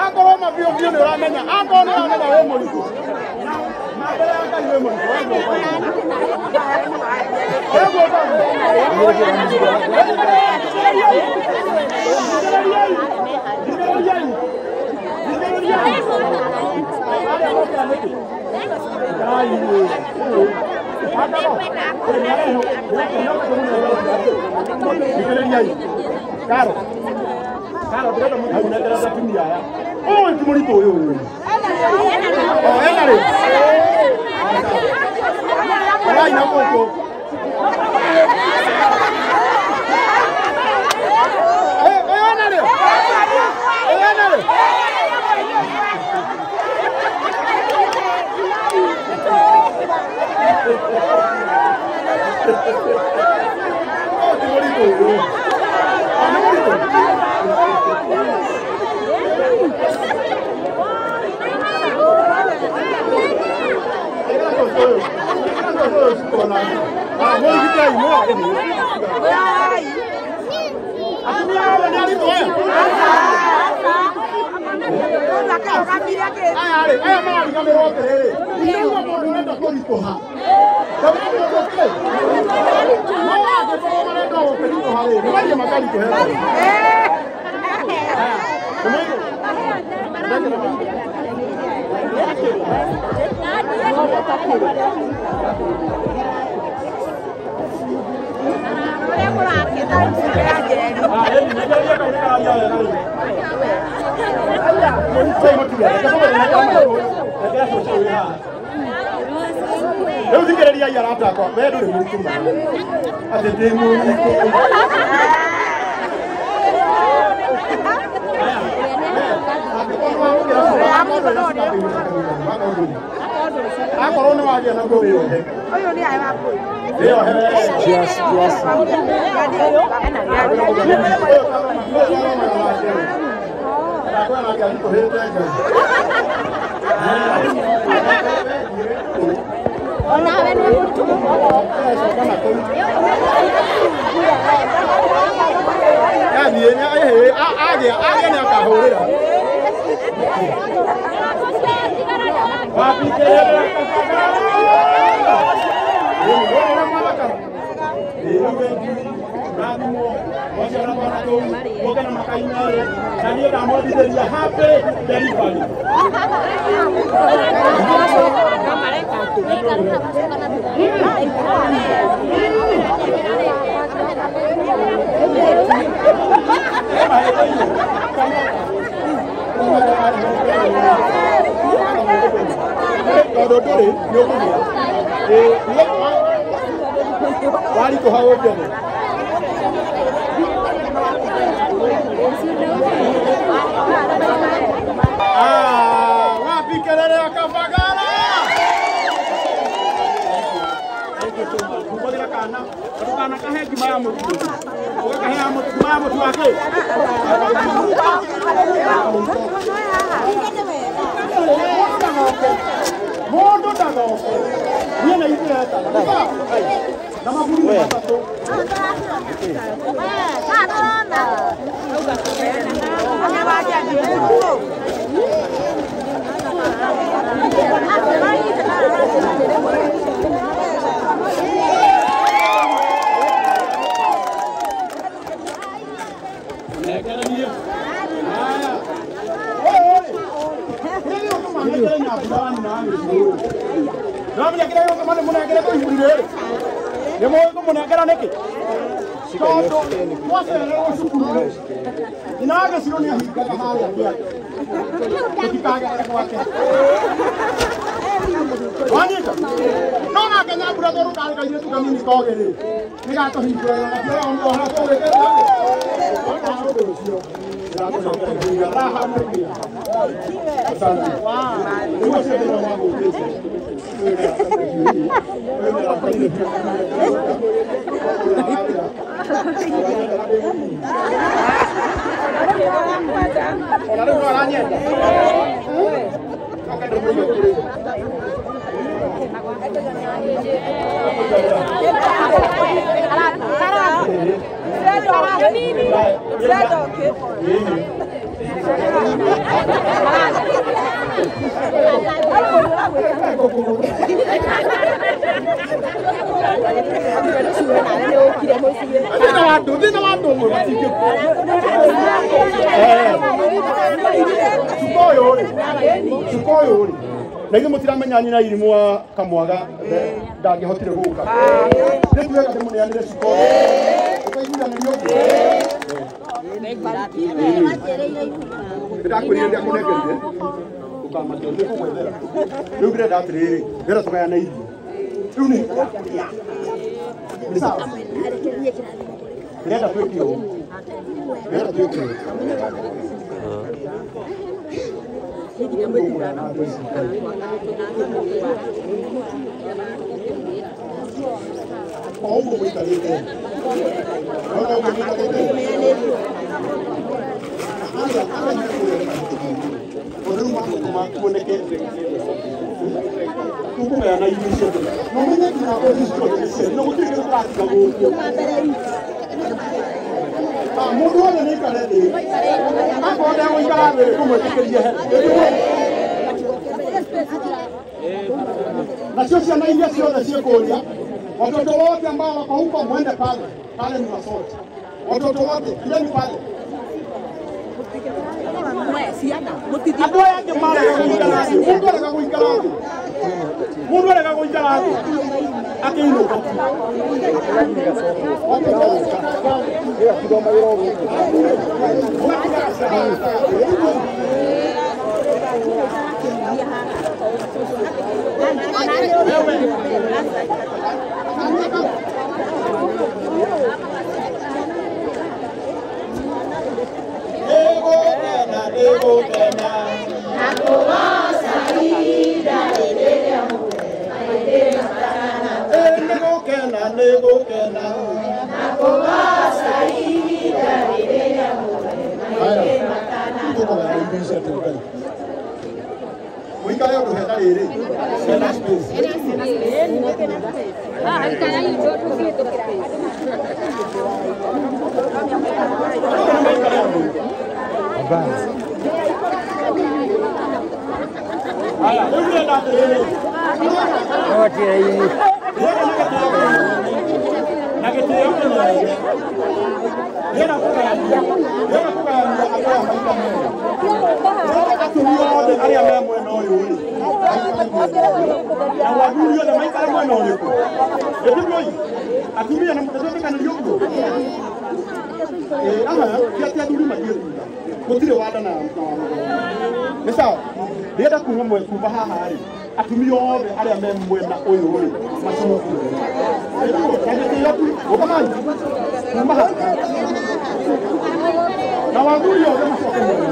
Akorwo ma biũ biũ nĩ ũramenya, akorwo nĩ ũramenya wĩ mũritũ. Na mbere ya Ngai wĩ mũritũ, we guoka. Karo. Karo ndĩrenda mũnengere atumia aya. Ũyũ ti mũritũ ũyũ ũyũ. O ena rĩ. Orai na gũkũ. Ĩyo ena rĩ. Ĩyo ena rĩ. Ũyũ ti mũritũ ũyũ. O nĩ mũritũ. Rĩu thikĩrĩriai arata akwa, we ndũrĩ mũritũ ma. Atĩ ndĩ mũritũ. Akorwo nĩ wagĩa naguo wĩyohe. Ũyũ nĩ aya wa mbũri. Wĩyohe. Cheers, cheers. Onawe nĩ mũritũ mũno. Agĩa nĩ akahũrĩra. Happy delivery. Tondũ ndũrĩ nĩ ũkũgĩa. Waritũha ũnjethe. Wapi kelele ya Kabagala? Humbagĩra kana, ndũkanakahe ngima ya mũtu. Ũgakahe ngima ya mũtu wa kĩ? Mũndũ ndagoke. Niĩ na ithuĩ etana. Na maburi nĩ matatũ. Nĩmũĩ nĩkĩ? Tondũ twacererwo cukuru rĩ, nyina wa Gĩcirũ nĩ ahingaga harĩa kĩanda tũtikagerere gwake. Wanyita? No nake Nyambura tondũ karĩ kairĩtu kanini kogĩ rĩ, nĩgatũhingũragĩra na kĩoya ũhoro tũgĩkĩte ũndũ ũcio. Ndĩratũcokeria raha mũkĩa. Asante. Rĩu ũcio thĩna wa gũkĩte. Ona rĩu no aranyenda. Coka ndĩmũige kũrĩ. Thĩna wa andũ ũmwe matingĩkua. Cuka ũyũ rĩ, cuka ũyũ rĩ, na ithuĩ mũtiramenya nyina irimũ wa Kamwaga ndangĩhotire gũka. Nĩ tuwega ndĩmũneanĩre cuka ũyũ. Ũkaiguithanĩria ũguo? Ndĩrakwĩrire ndĩakũnengerire ũkamakio nĩngũgwethera. Rĩu ndĩrenda atĩrĩrĩ, ndĩrenda tũgayane irio. Rĩu nĩ ihinda rĩa kũrĩa. Nĩ sawa? Ndĩrenda twĩke ũũ. Ndĩrenda twĩke ũũ. O ũguo mũikarĩte. Ona ũguo mũikarĩte. Tondũ rĩu magũtũma kuoneke tũkũgayana irio ciothe. Na ũmenye nginya mbeca ciothe nĩ cianyu, na gũtirĩ kĩndũ tũratiga gũkũ. Mũndũ wothe nĩ aikare thĩ. Akorwo ndegũikara thĩ tũmwĩtĩkĩrie he. Nacio ciana iria ciothe ciĩ kũrĩa, watoto wote ambao wako huko mwende pale, pale ni masote. Watoto wote endeni pale. Andũ aya angĩ marega gũikara thĩ, mũndũ arega gũikara thĩ, mũndũ arega gũikara thĩ akĩinũka. Na kũgooca ihinda rĩrĩa Mũikare ũndũ hena rĩrĩ hena space. Haya, rĩu ndĩrenda atĩrĩrĩ na gĩtĩo kĩnene ndĩrenda kũgayania andũ aya maita merĩ. Ndĩrenda atumia othe arĩa me mwena ũyũ rĩ na athuri othe maikare mwena ũrĩkũ? Ĩtiguo atumia na mũtetĩkanĩrio ũguo aha ti atĩ athuri mathiĩ thutha gũtirĩ wanda na nĩ sawa. Ndĩrenda kuma kuma haha rĩ atumia othe arĩa me mwena ũyũ rĩ macoke na gĩtĩo tu ũkamai kuma haha na wathuri othe macoke mwena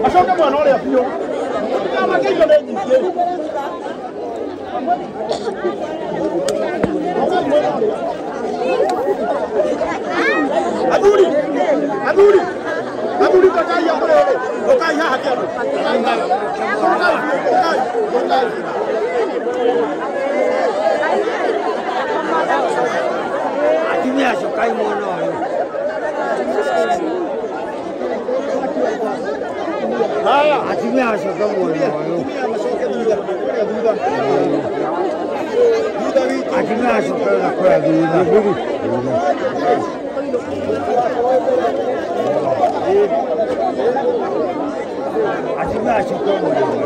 macoke mwena ũrĩa biũ mũtikamake indo nĩ nyingĩ. Athuri athuri athuri tokai atĩrĩrĩ ũkai haha kĩandũ ũkai ũkai ũkai. Atumia cokai mwena ũyũ. Haya, atumia acoke mwena ũyũ. Atumia acoke na kũrĩa thutha. Atumia acoke mwena ũyũ.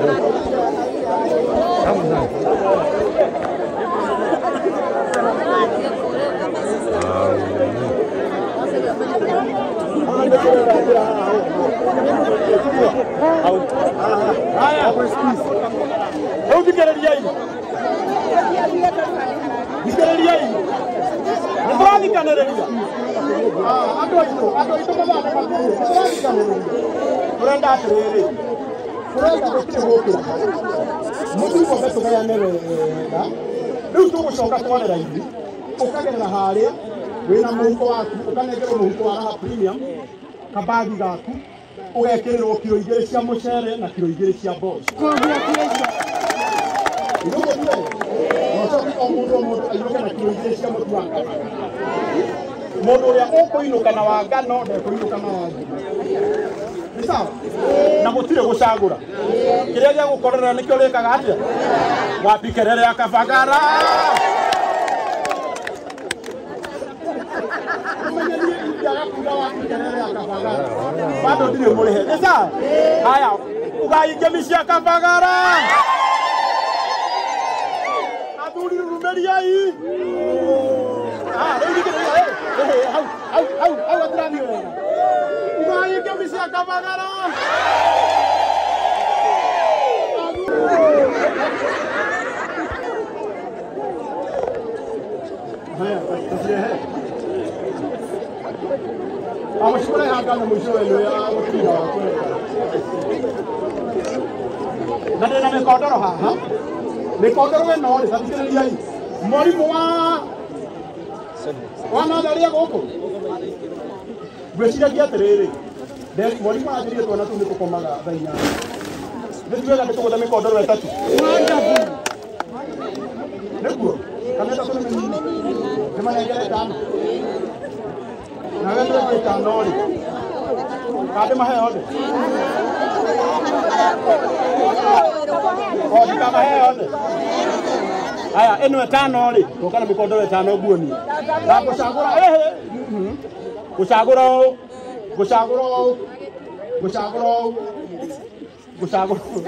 Haya, rĩu thikĩrĩriai thikĩrĩriai nĩ tũrathikanĩrĩria andũ aitũ mathaa nĩ makuhĩ nĩ tũrathikanĩrĩria. Tũrenda atĩrĩrĩ tũrenda gũtirĩ gũkĩra mũtu wothe tũgayane wega. Rĩu tũgũcoka tware raini ũkagerera harĩa wĩna mũhuko waku ũkanengerwo mũhuko wa Raha Premium kabagi gaku ũgekĩrĩrwo kiro 2 cia mũcere na kiro 2 cia mboco. Ũcoke o mũndũ o mũndũ ainũke na kiro 2 cia mũtu wa ngano. Mũndũ ũrĩa ũkũinũka na wa ngano ndekũinũka na wa ngima. Nĩ sawa? Na gũtirĩ gũcagũra kĩrĩa gĩagũkorera nĩkĩo ũrĩkaga atĩa wapi kelele ya Kabagara. Bado ndirĩ mũrĩhe. Nĩ sawa? Haya, ugai ngemi cia Kabagara. Athuri rurumĩriai. Ah, rĩu thikĩrĩria, hau hau hau hau atirathiĩ wega. Ugai ngemi cia Kabagara. Haya, tũcirehe. Amũcikũrehaga na mũico wenu ya mũtumia waku. Na ndĩna mĩkondoro haha. Mĩkondoro ĩno rĩ, ta thikĩrĩriai. Mũrimũ wa natharĩ gũkũ. Ngwĩciragia atĩrĩrĩ, mwarimũ anjĩrire twana tũu nĩ tũkomaga thaa 8. Nĩ tuwega nĩ tũgũthe mĩkondoro 3. Nĩguo? Kana 3 nĩ mĩnini? Nĩ manengere 5. Nawe ndĩrenda 5 rĩ. Kana ndĩmahe othe? O ndikamahe othe. Haya, ĩno 5 rĩ, tũka na mĩkondoro 5 nguonie. Na ngũcagũra ĩhĩ, ngũcagũra ũũ, ngũcagũra ũũ, ngũcagũra ũũ, ngũcagũra ũũ.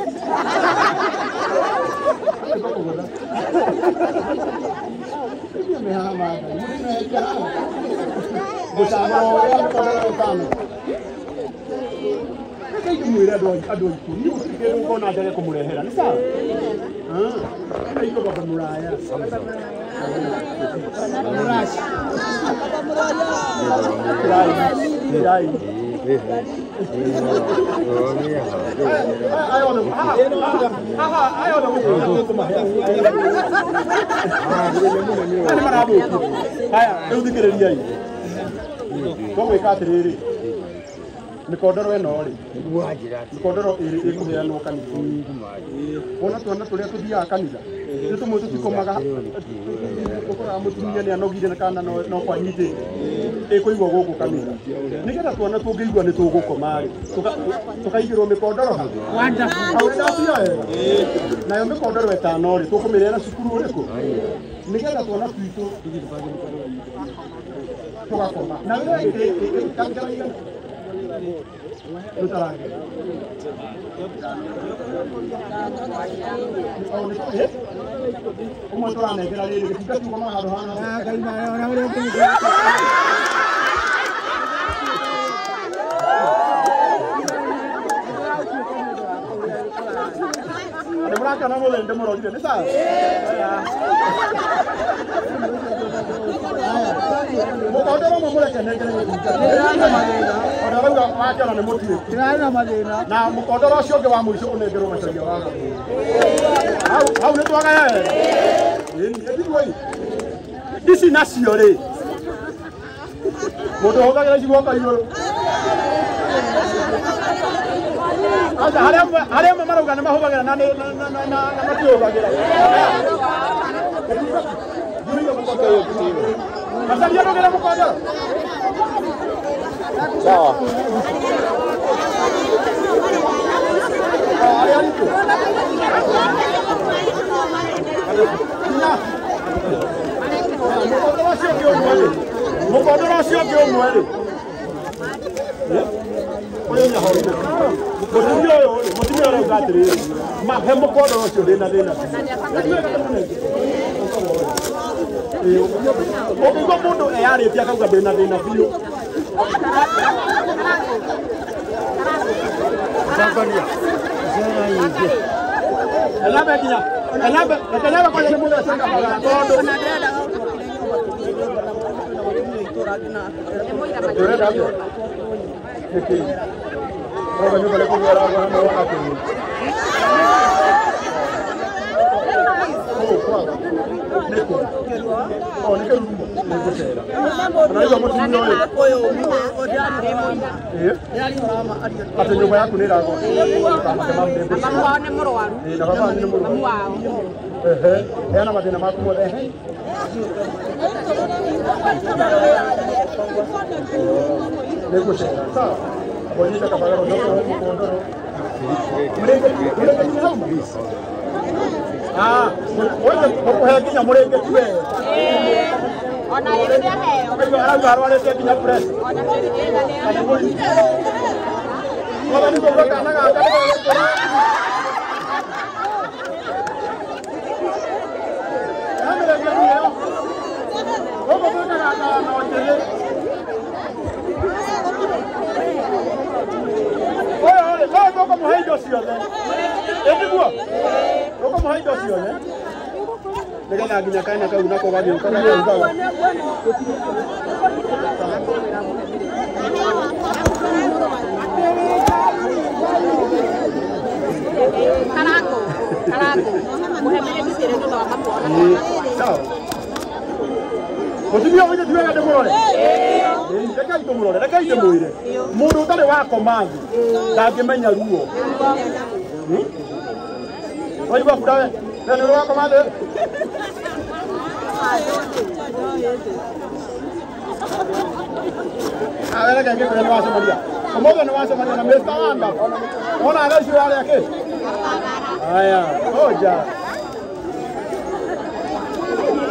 Ngũcagũra ũũ, mĩkondoro 5. Reke ingĩmwĩre andũ aitũ, niĩ gũtirĩ kĩndũ ngona njage kũmũrehera, nĩ sawa? Iko baba muraya. Kirai. Kirai. Nĩ marathũkia. Haya, rĩu thikĩrĩriai. Tũgwĩka atĩrĩrĩ, mĩkondoro ĩno rĩ, mĩkondoro ĩrĩ ĩkũheanwo kanitha. Wona twana tũrĩa tũthiaga kanitha, nĩ tũmwe tũtikomaga, ũkoraga mũtumia nĩ anogire kana no kwanyitĩte, ĩkũigwo gũkũ kanitha. Nĩgetha twana tũngĩigua nĩ tũgũkoma rĩ, tũkaigĩrwo mĩkondoro hau. Hau nĩndacia wega. Nayo mĩkondoro ĩtano rĩ, tũkũmĩneana cukuru ũrĩkũ? Nĩgetha twana twitũ tũgakoma. Na rĩrĩa ĩngĩ Tũtarangĩra. Ũmwe tũranengera rĩrĩ gĩtinga kiugomaga handũ hana. Nĩ mũrakena mũthenya ndĩmũrorire nĩ sawa? Mũkondoro ũmwe mũreke nengere gĩtinga. Ona rauga wakĩona nĩ mũtuĩku. Na mũkondoro ũcio ũngĩ wa mũico ũnengerwo Macharia wa Gakũyũ. Hau nĩ twagaya wega. Ĩni, ĩtiguo ĩ. Ici nacio rĩ, mũndũ ũhũthagĩra ici guoko igũrũ. Aca harĩa amwe marauga nĩ mahũthagĩra na matihũthagĩra. Macharia ndũgĩre mũkondoro. Sawa. Arĩa aritũ. Mũkondoro ũcio ũngĩ ũmwe rĩ. Mũkondoro ũcio ũngĩ ũmwe rĩ. Ũyũ nĩahorire. Mũtumia ũyũ rĩ, mũtumia ũyũ arauga atĩrĩrĩ, mahe mũkondoro ũcio ndĩna thĩna. Ũngĩigua mũndũ eyarĩtie akauga ndĩna thĩna biũ. Enabe nginya, enabe, enabe kwanja nĩ mũthece kabara tondũ Ndũrenda atĩa? Nĩkĩ? Ũrauga nyũmba nĩ kũgũa ĩragũa na no akĩrĩ. Kwaga. Nĩkũ? O nĩ kĩrurumo. Nĩngũcera. Ũraigua mũtumia ũyũ? Ĩĩ. Atĩ nyũmba yaku nĩ ĩragũa. Ndũkamake mamu nĩngũcera. Mamu wao nĩ mũrwaru. Ĩĩ, na baba wanyu nĩ mũrwaru. Mamu wao. Ehe. Heana mathĩna maku mothe. Ehe. Nĩngũcera. Sawa. Bonyeza kabagaro ndogo mũkondoro. Mũrĩngĩti nĩ hauma? Ah, wote ũkũhe nginya mũrĩngĩti we. Ona ĩrĩ nĩaheo. Ũkaigua arauga arwarĩte nginya pressure. Ona kĩrĩ nĩaheo. Kana mũrimũ. Mwathani kũgũra kana gaka nĩgagũkũra. Heana mĩrĩngĩti ĩyo. Gũkũ twĩkaga ngano njĩthĩ. Ũyũ rĩ, no tũkũmũhe indo ciothe. Ĩtiguo? Tũkũmũhe indo ciothe. Nĩgetha nginya kaina kau nako gagĩũka gakaugaga. Karango, karango. Mũhe mĩrĩngĩti ĩrĩ thutha wa mamu ona. Sawa. Mũtumia ũyũ ti wega ndĩmũrore. Rekei tũmũrore, rekei ndĩmwĩre. Mũndũ ũtarĩ wakoma thĩ ndangĩmenya ruo. Waigua bura we? We nĩ ũrĩ wakoma thĩ? Ah, reke ngĩkwĩre nĩ wacemania. Ũmũthĩ nĩ wacemania na Mr. Wanda. Wona thaa ici ũrarĩa kĩ? Haya, ngoja.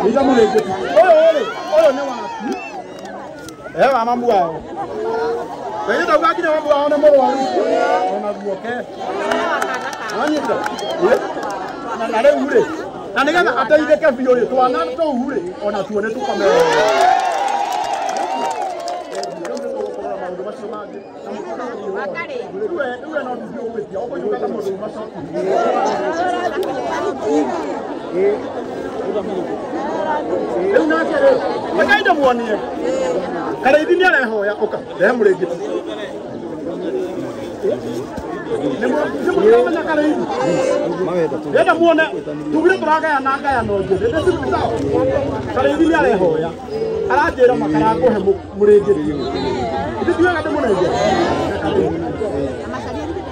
Nita mũrĩngĩti. Ũyũ rĩ, ũyũ nĩ waku. Ehe wa mamu wao. Wewe ndauga nginya mamu wao nĩ mũrwaru. Ona guoke. Wanyita? Na rĩu rĩ, na nĩgetha ateithĩke biũ rĩ, twana tũu rĩ, ona tuo nĩ tũkome. Rĩu no tũthiĩ ũgwĩtia, ũkũinũka ta mũndũ uma shopping. Rĩu nake rĩ, rekei ndĩmuonie. Karĩithi nĩ arehoya, ũka, rehe mũrĩngĩti. Nĩmũramenya Karĩithi? Ndĩrenda muone tugire tũragayana ngayano njĩthĩ. Ndĩcirutaga. Karĩithi nĩ arehoya. Aranjĩra makarakũhe mũrĩngĩti. Ithuĩ tiwega ndĩmũnengere.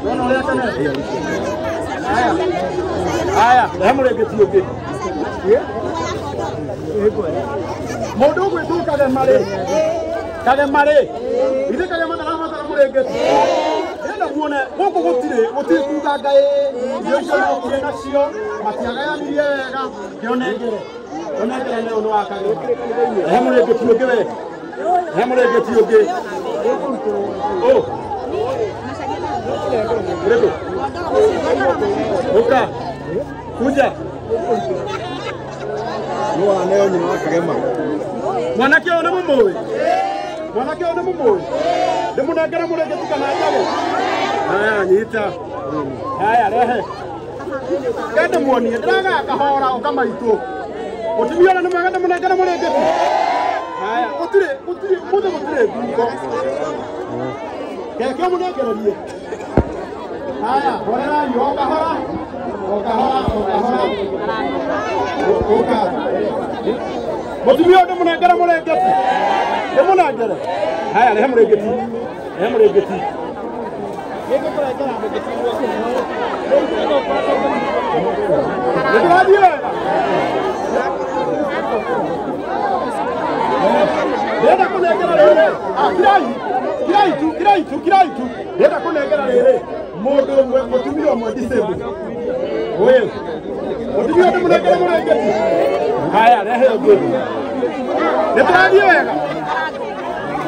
Nona ũrĩa akenete. Aya, rehe mũrĩngĩti ũngĩ. Mũndũ ũgwĩtwo Kagema rĩ. Kagema rĩ. Ithuĩ Kagema ndarabatara mũrĩngĩti. Ndĩrenda muone gũkũ gũtirĩ kuga ngai irio icio mokire nacio matiagayanirie wega kĩonengere. Kĩonengere nĩ ũndũ wa Kagema. Rehe mũrĩngĩti ũngĩ we. Rehe mũrĩngĩti ũngĩ. Oh. Ũrĩkũ? Ũka. Kuja. No aneo nyina wa Kagema. Mwanake ũyũ nĩ mũmũĩ? Mwanake ũyũ nĩ mũmũĩ? Ndĩmũnengere mũrĩngĩti kana njage? Haya, nyita. Haya, rehe. Ke ndĩmuonie, ndĩragaya kahora ũka maitũ. Mũtumia ũrĩa nĩ mwega ndĩmũnengere mũrĩngĩti? Haya, gũtirĩ mũthĩ gũtirĩ ngungo. Keke ũmũnengererie. Haya, horerai o kahora. O kahora, o kahora. Ũka. Mũtumia ũyũ ndĩmũnengere mũrĩngĩti? Ndĩmũnengere? Haya, rehe mũrĩngĩti. Rehe mũrĩngĩti. Nĩtũrathiĩ wega? Ndĩrenda kũnengera rĩrĩ. Kirai, kirai tu, kirai tu, kirai tu. Ndĩrenda kũnengera rĩrĩ. Mũndũ ũmwe, mũtumia ũmwe disabled. Ũyũ. Mũtumia ndĩmũnengere mũrĩngĩti? Haya, rehe ũngĩ. Nĩtũrathiĩ wega?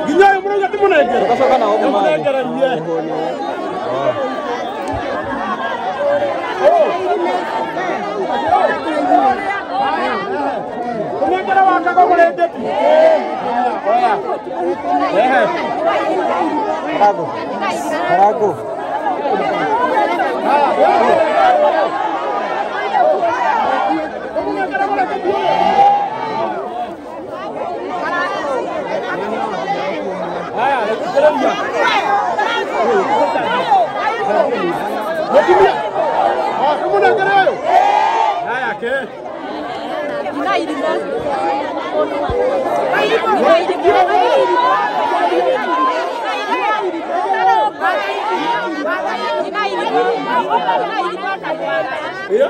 Nginya ũyũ mũrauga ndĩmũnengere? Ndĩmũnengererie. Kũnengera wa Kago mũrĩngĩti? Haya, oya. Rehe. Karago. Karago. Ndĩmũnengere mũrĩngĩti ũyũ? Haya, rekereria. Mũtumia. Ndĩmũnengere ũyũ? Haya, ke. Iya?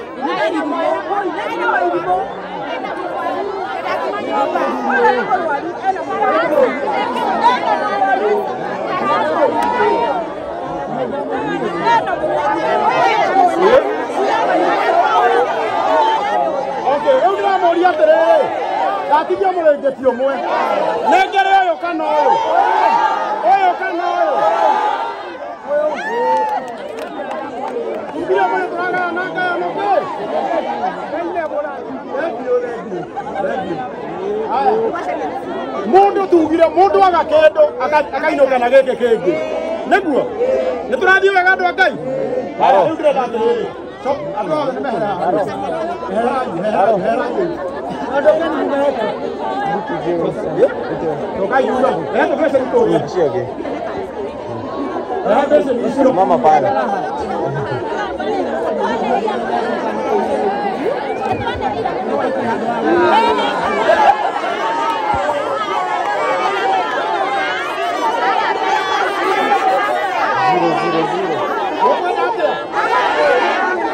Okay, rĩu ndĩramũria atĩrĩrĩ, ndatigia mũrĩngĩti ũmwe. Nengere ũyũ kana ũyũ? Ũyũ kana ũyũ? Tugire mũrĩ tũragayana ngayano kĩ? Thengiũ, thengiũ, thengiũ. Haya. Mũndũ tugire mũndũ aga kĩndũ akainũka na gĩkĩ kĩngĩ. Nĩguo? Nĩ tũrathiĩ wega andũ a Ngai? Haya, rĩu ndĩrenda atĩrĩrĩ. Andũ othe nĩ mehere haha. Herai, herai, herai. Mama pale.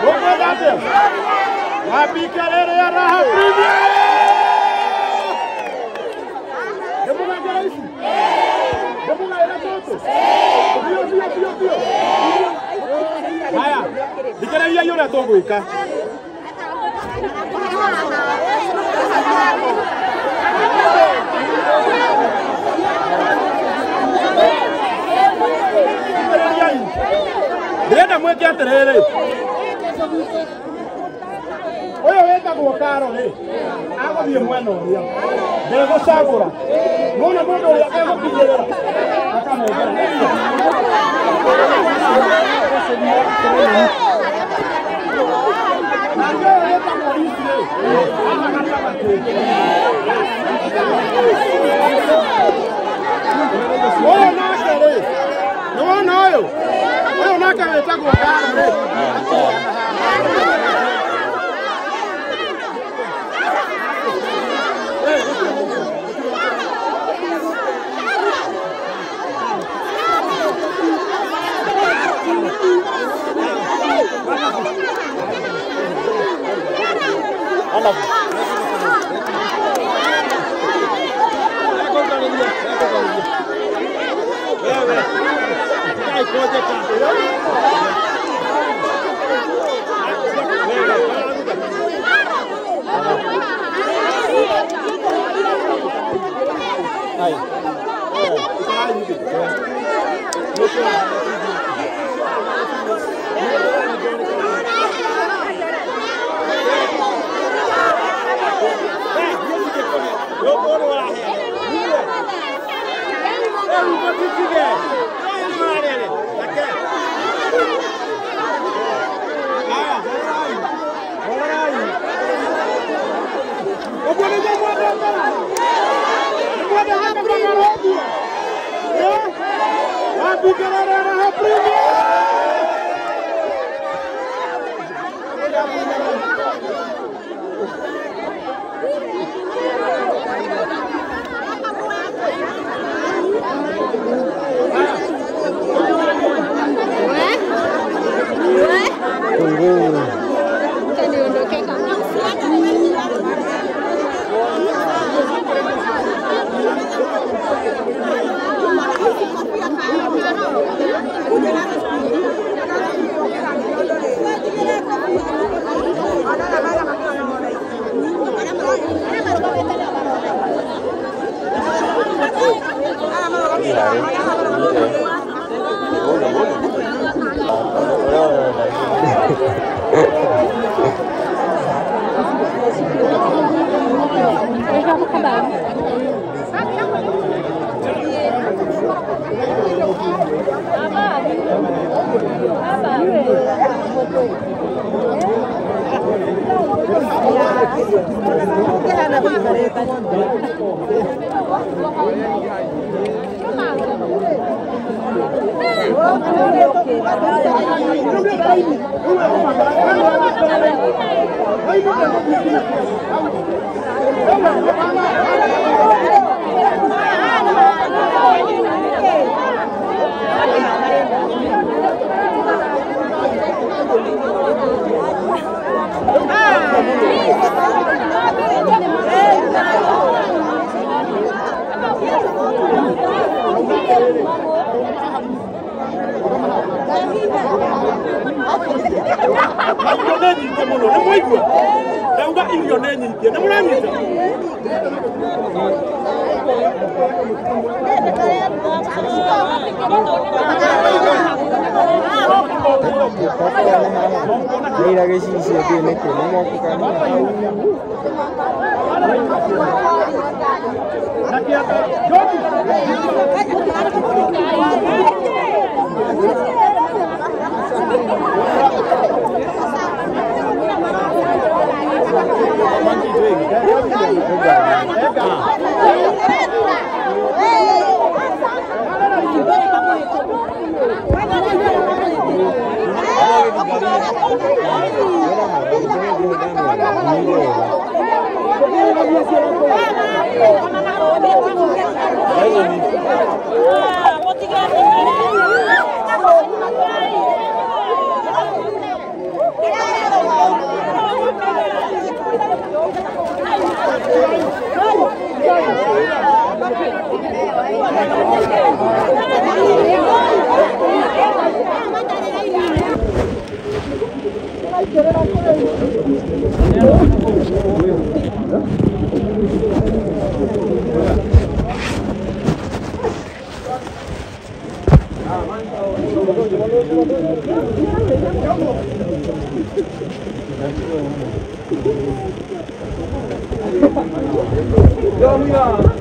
Zero, zero, zero. Wapi kelele ya Raha Premier? Ndĩmũnengere ici? Ndĩmũgaĩre tũtũ? Biũ, biũ, biũ, biũ. Haya, thikĩrĩriai ũrĩa tũgwĩka. Thikĩrĩriai. Ndĩrenda mwĩke atĩrĩrĩ. Ũyũ wĩtagwo Karo rĩ, agũthiĩ mwena ũrĩa ndegũcagũra. Nĩwona mũndũ ũrĩa egũkinyĩrĩra akanengera. Nake ũyũ wĩtagwo Liz rĩ, haha gatagatĩ. Ũyũ nake rĩ, nĩwona ũyũ? Ũyũ Mwanake wĩtagwo Ngaro rĩ. Yo,